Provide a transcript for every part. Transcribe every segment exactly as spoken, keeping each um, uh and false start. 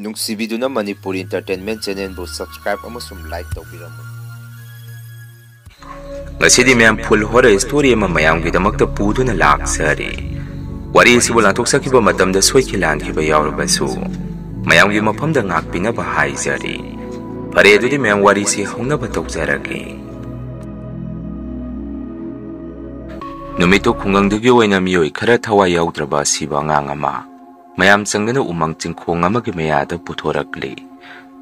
ꯅꯨꯡꯁꯤꯕꯤꯗꯨꯅ Manipur Entertainment Channelꯕꯨ subscribe ꯑꯃꯁꯨꯡ like ꯇꯧꯕꯤꯔꯝꯃꯨ꯫ ꯉꯁꯤꯗꯤ ꯃꯌꯥꯝ full horror story ꯑꯃ ꯃꯌꯥꯝꯒꯤꯗꯃꯛꯇ ꯄꯨꯗꯨꯅ ꯂꯥꯛꯆꯔꯤ꯫ ꯋꯥꯔꯤ ꯑꯁꯤꯕꯨ ꯂꯥꯟꯊꯣꯛꯆꯈꯤꯕ ꯃꯇꯝꯗ ꯁꯣꯏꯈꯤ ꯂꯥꯟꯈꯤꯕ ꯌꯥꯎꯔꯕꯁꯨ ꯃꯌꯥꯝꯒꯤ ꯃꯐꯝꯗ ꯉꯥꯛꯄꯤꯅꯕ ꯍꯥꯏꯖꯔꯤ꯫ ꯐꯔꯦ, ꯑꯗꯨꯗꯤ ꯃꯌꯥꯝ ꯋꯥꯔꯤꯁꯤ ꯍꯧꯅꯕ ꯇꯧꯖꯔꯒꯦ꯫ ꯅꯨꯃꯤꯠꯇꯨ ꯈꯨꯡꯒꯪꯗꯨꯒꯤ ꯑꯣꯏꯅ ꯃꯤꯑꯣꯏ ꯈꯔ ꯊꯋꯥꯏ ꯌꯥꯎꯗ꯭ꯔꯕ ꯑꯁꯤꯕ ꯑꯉꯥꯡ ꯑꯃ ꯃꯌꯥꯝ ꯆꯪꯗꯅ ꯎꯃꯪ ꯆꯤꯡꯈꯣꯡ ꯑꯃꯒꯤ ꯃꯌꯥꯗ ꯄꯨꯊꯣꯔꯛꯂꯤ꯫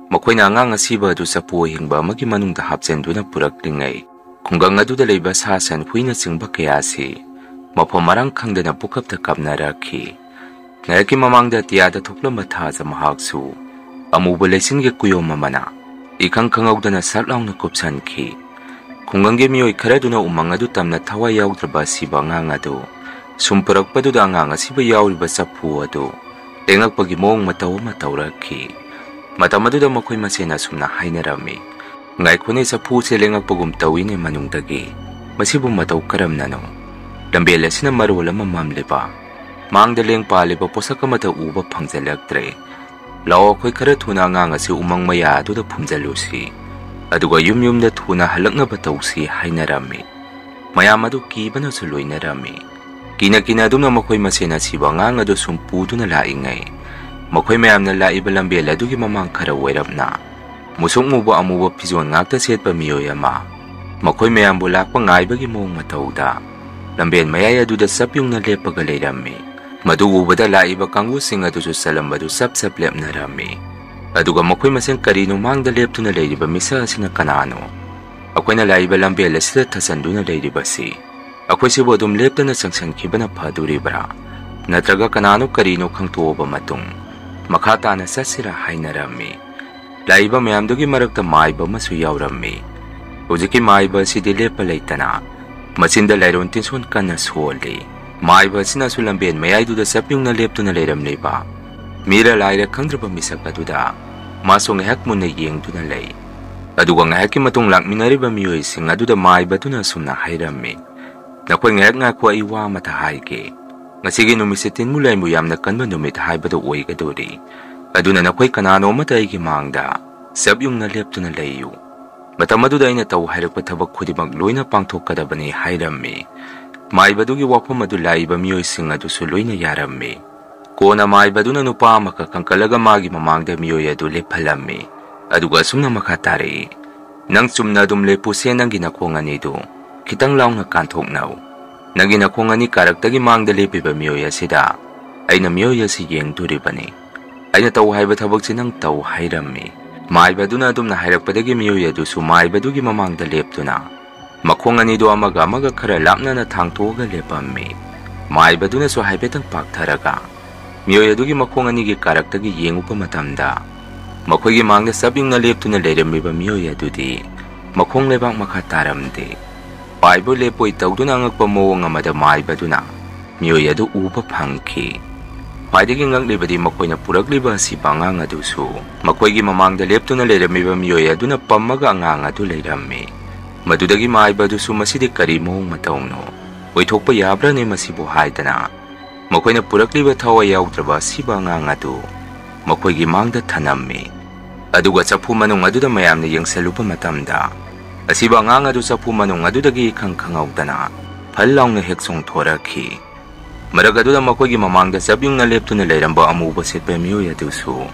ꯃꯈꯣꯏꯅ ꯑꯉꯥꯡ ꯑꯁꯤꯕ ꯑꯗꯨ ꯆꯐꯨ ꯑꯍꯤꯡꯕ ꯑꯃꯒꯤ ꯃꯅꯨꯡꯗ ꯍꯥꯞꯆꯤꯟꯗꯨꯅ ꯄꯨꯔꯛꯂꯤꯉꯩ, ꯈꯨꯡꯒꯪ ꯑꯗꯨꯗ ꯂꯩꯕ ꯁꯥ ꯁꯟ ꯍꯨꯏꯅꯆꯤꯡꯕ ꯀꯌꯥ ꯑꯁꯤ ꯃꯐꯝ ꯃꯔꯥꯡ ꯈꯪꯗꯅ ꯄꯨꯈꯞꯇ ꯀꯥꯞꯅꯔꯛꯈꯤ꯫ ꯉꯥꯏꯍꯥꯛꯀꯤ ꯃꯃꯥꯡꯗ ꯑꯇꯤꯌꯥꯗ ꯊꯣꯛꯂꯝꯕ ꯊꯥꯖ ꯃꯍꯥꯛꯁꯨ ꯑꯃꯨꯕ ꯂꯩꯆꯤꯟꯒꯤ ꯀꯨꯌꯣꯝ ꯑꯃꯅ ꯏꯈꯪ ꯈꯪꯍꯧꯗꯅ ꯁꯠ ꯂꯥꯎꯅ ꯀꯨꯞꯁꯟꯈꯤ꯫ ꯈꯨꯡꯒꯪꯒꯤ ꯃꯤꯑꯣꯏ ꯈꯔꯗꯨꯅ ꯎꯃꯪ ꯑꯗꯨ ꯇꯝꯅ ꯊꯋꯥꯏ ꯌꯥꯎꯗ꯭ꯔꯕ ꯑꯁꯤꯕ ꯑꯉꯥꯡ ꯑꯗꯨ ꯁꯨꯝ ꯄꯨꯔꯛꯄꯗꯨꯗ ꯑꯉꯥꯡ ꯑꯁꯤꯕ ꯌꯥꯎꯔꯤꯕ ꯆꯐꯨ ꯑꯗꯨ ꯂꯦꯡꯉꯛꯄꯒꯤ ꯃꯑꯣꯡ ꯃꯇꯧ ꯑꯃ ꯇꯧꯔꯛꯈꯤ꯫ ꯃꯇꯝ ꯑꯗꯨꯗ ꯃꯈꯣꯏ ꯃꯁꯦꯟ ꯑꯁꯨꯝꯅ ꯍꯥꯏꯅꯔꯝꯃꯤ, "ꯉꯥꯏꯈꯣꯅꯦ, ꯆꯐꯨꯁꯦ ꯂꯦꯡꯉꯛꯄꯒꯨꯝ ꯇꯧꯏꯅꯦ ꯃꯅꯨꯡꯗꯒꯤ꯫ ꯃꯁꯤꯕꯨ ꯃꯇꯧ ꯀꯔꯝꯅꯅꯣ? ꯂꯝꯕꯦꯜ ꯑꯁꯤꯅ ꯃꯔꯣꯜ ꯑꯃ ꯃꯝꯂꯤꯕ, ꯃꯥꯡꯗ ꯂꯦꯡ ꯄꯥꯜꯂꯤꯕ ꯄꯣꯠꯁꯛ ꯑꯃꯠꯇ ꯎꯕ ꯐꯪꯖꯜꯂꯛꯇ꯭ꯔꯦ꯫ ꯂꯥꯛꯑꯣ, ꯑꯩꯈꯣꯏ ꯈꯔ ꯊꯨꯅ ꯑꯉꯥꯡ ꯑꯁꯤ ꯎꯃꯪ ꯃꯌꯥ ꯑꯗꯨꯗ ꯐꯨꯝꯖꯤꯜꯂꯨꯁꯤ, ꯑꯗꯨꯒ ꯌꯨꯝ ꯌꯨꯝꯗ ꯊꯨꯅ ꯍꯜꯂꯛꯅꯕ ꯇꯧꯁꯤ" ꯍꯥꯏꯅꯔꯝꯃꯤ꯫ ꯃꯌꯥꯝ ꯑꯗꯨ ꯀꯤꯕꯅꯁꯨ ꯂꯣꯏꯅꯔꯝꯃꯤ꯫ ꯀꯤꯅ ꯀꯤꯅ ꯑꯗꯨꯝꯅ ꯃꯈꯣꯏ ꯃꯁꯦꯟ ꯑꯁꯤꯕ ꯑꯉꯥꯡ ꯑꯗꯨ ꯁꯨꯝ ꯄꯨꯗꯨꯅ ꯂꯥꯛꯏꯉꯩ, ꯃꯈꯣꯏ ꯃꯌꯥꯝꯅ ꯂꯥꯛꯏꯕ ꯂꯝꯕꯦꯜ ꯑꯗꯨꯒꯤ ꯃꯃꯥꯡ ꯈꯔ ꯑꯣꯏꯔꯞꯅ ꯃꯨꯁꯨꯛ ꯃꯨꯕ ꯑꯃꯨꯕ ꯐꯤꯖꯣꯜ ꯉꯥꯛꯇ ꯁꯦꯠꯄ ꯃꯤꯑꯣꯏ ꯑꯃ ꯃꯈꯣꯏ ꯃꯌꯥꯝꯕꯨ ꯂꯥꯛꯄ ꯉꯥꯏꯕꯒꯤ ꯃꯑꯣꯡ ꯃꯇꯧꯗ ꯂꯝꯕꯦꯜ ꯃꯌꯥꯏ ꯑꯗꯨꯗ ꯆꯞ ꯌꯨꯡꯅ ꯂꯦꯞꯄꯒ ꯂꯩꯔꯝꯃꯤ꯫ ꯃꯗꯨ ꯎꯕꯗ ꯂꯥꯛꯏꯕ ꯀꯥꯡꯕꯨꯁꯤꯡ ꯑꯗꯨꯁꯨ ꯆꯠꯂꯝꯕꯗꯨ ꯆꯞ ꯆꯞ ꯂꯦꯞꯅꯔꯝꯃꯤ꯫ ꯑꯗꯨꯒ ꯃꯈꯣꯏ ꯃꯁꯦꯟ ꯀꯔꯤꯅꯣ ꯃꯥꯡꯗ ꯂꯦꯞꯇꯨꯅ ꯂꯩꯔꯤꯕ ꯃꯤꯁꯛ ꯑꯁꯤꯅ ꯀꯅꯥꯅꯣ? ꯑꯩꯈꯣꯏꯅ ꯂꯥꯛꯏꯕ ꯂꯝꯕꯦꯜ ꯑꯁꯤꯗ ꯊꯠꯆꯟꯗꯨꯅ ꯂꯩꯔꯤꯕꯁꯤ ꯑꯩꯈꯣꯏꯁꯤꯕꯨ ꯑꯗꯨꯝ ꯂꯦꯞꯇꯅ ꯆꯪꯁꯤꯟꯈꯤꯕꯅ ꯐꯗꯣꯔꯤꯕ꯭ꯔꯥ? ꯅꯠꯇ꯭ꯔꯒ ꯀꯅꯥꯅꯣ ꯀꯔꯤꯅꯣ ꯈꯪꯇꯣꯛꯑꯕ ꯃꯇꯨꯡ ꯃꯈꯥ ꯇꯥꯅ ꯆꯠꯁꯤꯔꯥ ꯍꯥꯏꯅꯔꯝꯃꯤ꯫ ꯂꯥꯛꯏꯕ ꯃꯌꯥꯝꯗꯨꯒꯤ ꯃꯔꯛꯇ ꯃꯥꯏꯕ ꯑꯃꯁꯨ ꯌꯥꯎꯔꯝꯃꯤ꯫ ꯍꯧꯖꯤꯛꯀꯤ ꯃꯥꯏꯕ ꯑꯁꯤꯗꯤ ꯂꯦꯞꯄ ꯂꯩꯇꯅ ꯃꯆꯤꯟꯗ ꯂꯥꯏꯔꯣꯟ ꯇꯤꯟꯁꯣꯟ ꯀꯟꯅ ꯁꯣꯜꯂꯤ꯫ ꯃꯥꯏꯕ ꯑꯁꯤꯅꯁꯨ ꯂꯝꯕꯦꯟ ꯃꯌꯥꯏꯗꯨꯗ ꯆꯞ ꯌꯨꯡꯅ ꯂꯦꯞꯇꯨꯅ ꯂꯩꯔꯝꯂꯤꯕ ꯃꯤꯔ ꯂꯥꯏꯔ ꯈꯪꯗ꯭ꯔꯕ ꯃꯤꯁꯛ ꯑꯗꯨꯗ ꯃꯥꯁꯨ ꯉꯥꯏꯍꯥꯛ ꯃꯨꯟꯅ ꯌꯦꯡꯗꯨꯅ ꯂꯩ꯫ ꯑꯗꯨꯒ ꯉꯥꯏꯍꯥꯛꯀꯤ ꯃꯇꯨꯡ ꯂꯥꯛꯃꯤꯟꯅꯔꯤꯕ ꯃꯤꯑꯣꯏꯁꯤꯡ ꯑꯗꯨꯗ ꯃꯥꯏꯕꯗꯨꯅ ꯑꯁꯨꯝꯅ ꯍꯥꯏꯔꯝꯃꯤ, "ꯅꯈꯣꯏ ꯉꯥꯏꯍꯥꯛ ꯉꯥꯏꯈꯣ, ꯑꯩ ꯋꯥ ꯑꯃꯇ ꯍꯥꯏꯒꯦ꯫ ꯉꯁꯤꯒꯤ ꯅꯨꯃꯤꯠꯁꯤ ꯇꯤꯟꯃꯨ ꯂꯥꯏꯃꯨ ꯌꯥꯝꯅ ꯀꯟꯕ ꯅꯨꯃꯤꯠ ꯍꯥꯏꯕꯗꯨ ꯑꯣꯏꯒꯗꯧꯔꯤ꯫ ꯑꯗꯨꯅ ꯅꯈꯣꯏ ꯀꯅꯥꯅꯣ ꯑꯃꯠꯇ ꯑꯩꯒꯤ ꯃꯥꯡꯗ ꯆꯞ ꯌꯨꯡꯅ ꯂꯦꯞꯇꯨꯅ ꯂꯩꯌꯨ꯫ ꯃꯇꯝ ꯑꯗꯨꯗ ꯑꯩꯅ ꯇꯧ ꯍꯥꯏꯔꯛꯄ ꯊꯕꯛ ꯈꯨꯗꯤꯡꯃꯛ ꯂꯣꯏꯅ ꯄꯥꯡꯊꯣꯛꯀꯗꯕꯅꯤ ꯍꯥꯏꯔꯝꯃꯤ꯫ ꯃꯥꯏꯕꯗꯨꯒꯤ ꯋꯥꯐꯝ ꯑꯗꯨ ꯂꯥꯛꯏꯕ ꯃꯤꯑꯣꯏꯁꯤꯡ ꯑꯗꯨꯁꯨ ꯂꯣꯏꯅ ꯌꯥꯔꯝꯃꯤ꯫ ꯀꯣꯟꯅ ꯃꯥꯏꯕꯗꯨꯅ ꯅꯨꯄꯥ ꯑꯃꯈꯛ ꯀꯟꯈꯠꯂꯒ ꯃꯥꯒꯤ ꯃꯃꯥꯡꯗ ꯃꯤꯑꯣꯏ ꯑꯗꯨ ꯂꯦꯞꯍꯜꯂꯝꯃꯤ꯫ ꯑꯗꯨꯒ ꯑꯁꯨꯝꯅ ꯃꯈꯥ ꯇꯥꯔꯛꯏ, "ꯅꯪ ꯆꯨꯝꯅ ꯑꯗꯨꯝ ꯂꯦꯞꯄꯨꯁꯦ, ꯅꯪꯒꯤ ꯅꯈꯣꯡ ꯑꯅꯤꯗꯨ ꯈꯤꯇꯪ ꯂꯥꯎꯅ ꯀꯥꯟꯊꯣꯛꯅꯧ꯫ ꯅꯪꯒꯤ ꯅꯈꯣꯡ ꯑꯅꯤ ꯀꯥꯔꯛꯇꯒꯤ ꯃꯥꯡꯗ ꯂꯦꯞꯄꯤꯕ ꯃꯤꯑꯣꯏ ꯑꯁꯤꯗ ꯑꯩꯅ ꯃꯤꯑꯣꯏ ꯑꯁꯤ ꯌꯦꯡꯗꯣꯔꯤꯕꯅꯤ꯫ ꯑꯩꯅ ꯇꯧ ꯍꯥꯏꯕ ꯊꯕꯛꯁꯤ ꯅꯪ ꯇꯧ" ꯍꯥꯏꯔꯝꯃꯤ꯫ ꯃꯥꯏꯕ ꯑꯗꯨꯅ ꯑꯗꯨꯝꯅ ꯍꯥꯏꯔꯛꯄꯗꯒꯤ ꯃꯤꯑꯣꯏ ꯑꯗꯨꯁꯨ ꯃꯥꯏꯕ ꯑꯗꯨꯒꯤ ꯃꯃꯥꯡꯗ ꯂꯦꯞꯇꯨꯅ ꯃꯈꯣꯡ ꯑꯅꯤꯗꯨ ꯑꯃꯒ ꯑꯃꯒ ꯈꯔ ꯂꯥꯞꯅꯅ ꯊꯥꯡꯇꯣꯛꯑꯒ ꯂꯦꯞꯄꯝꯃꯤ꯫ ꯃꯥꯏꯕꯗꯨꯅꯁꯨ ꯍꯥꯏꯐꯦꯠꯇꯪ ꯄꯥꯛꯊꯔꯒ ꯃꯤꯑꯣꯏ ꯑꯗꯨꯒꯤ ꯃꯈꯣꯡ ꯑꯅꯤꯒꯤ ꯀꯥꯔꯛꯇꯒꯤ ꯌꯦꯡꯉꯨꯕ ꯃꯇꯝꯗ, ꯃꯈꯣꯏꯒꯤ ꯃꯥꯡꯗ ꯆꯞ ꯌꯨꯡꯅ ꯂꯦꯞꯇꯨꯅ ꯂꯩꯔꯝꯃꯤꯕ ꯃꯤꯑꯣꯏ ꯑꯗꯨꯗꯤ ꯃꯈꯣꯡ ꯂꯩꯕꯥꯛ ꯃꯈꯥ ꯇꯥꯔꯝꯗꯦ꯫ ꯄꯥꯏꯕꯣꯏ ꯂꯦꯞꯄꯣꯏ ꯇꯧꯗꯨꯅ ꯑꯉꯛꯄ ꯃꯑꯣꯡ ꯑꯃꯗ ꯃꯥꯏꯕꯗꯨꯅ ꯃꯤꯑꯣꯏ ꯑꯗꯨ ꯎꯕ ꯐꯪꯈꯤ꯫ ꯈ꯭ꯋꯥꯏꯗꯒꯤ ꯉꯛꯂꯤꯕꯗꯤ ꯃꯈꯣꯏꯅ ꯄꯨꯔꯛꯂꯤꯕ ꯑꯁꯤꯕ ꯑꯉꯥꯡ ꯑꯗꯨꯁꯨ ꯃꯈꯣꯏꯒꯤ ꯃꯃꯥꯡꯗ ꯂꯦꯞꯇꯨꯅ ꯂꯩꯔꯝꯃꯤꯕ ꯃꯤꯑꯣꯏ ꯑꯗꯨꯅ ꯄꯝꯃꯒ ꯑꯉꯥꯡ ꯑꯗꯨ ꯂꯩꯔꯝꯃꯤ꯫ ꯃꯗꯨꯗꯒꯤ ꯃꯥꯏꯕ ꯑꯗꯨꯁꯨ "ꯃꯁꯤꯗꯤ ꯀꯔꯤ ꯃꯑꯣꯡ ꯃꯇꯧꯅꯣ? ꯑꯣꯏꯊꯣꯛꯄ ꯌꯥꯕ꯭ꯔꯥꯅꯦ ꯃꯁꯤꯕꯨ?" ꯍꯥꯏꯗꯅ ꯃꯈꯣꯏꯅ ꯄꯨꯔꯛꯂꯤꯕ ꯊꯋꯥꯏ ꯌꯥꯎꯗ꯭ꯔꯕ ꯑꯁꯤꯕ ꯑꯉꯥꯡ ꯑꯗꯨ ꯃꯈꯣꯏꯒꯤ ꯃꯥꯡꯗ ꯊꯅꯝꯃꯤ꯫ ꯑꯗꯨꯒ ꯆꯐꯨ ꯃꯅꯨꯡ ꯑꯗꯨꯗ ꯃꯌꯥꯝꯅ ꯌꯦꯡꯁꯤꯜꯂꯨꯕ ꯃꯇꯝꯗ, ꯑꯁꯤꯕ ꯑꯉꯥꯡ ꯑꯗꯨ ꯆꯐꯨ ꯃꯅꯨꯡ ꯑꯗꯨꯗꯒꯤ ꯏꯈꯪ ꯈꯪꯍꯧꯗꯅ ꯐꯜ ꯂꯥꯎꯅ ꯍꯦꯛ ꯆꯣꯡꯊꯣꯔꯛꯈꯤ꯫ ꯃꯔꯛ ꯑꯗꯨꯗ ꯃꯈꯣꯏꯒꯤ ꯃꯃꯥꯡꯗ ꯆꯞ ꯌꯨꯡꯅ ꯂꯦꯞꯇꯨꯅ ꯂꯩꯔꯝꯕ ꯑꯃꯨꯕ ꯁꯦꯠꯄ ꯃꯤꯑꯣꯏ ꯑꯗꯨꯁꯨ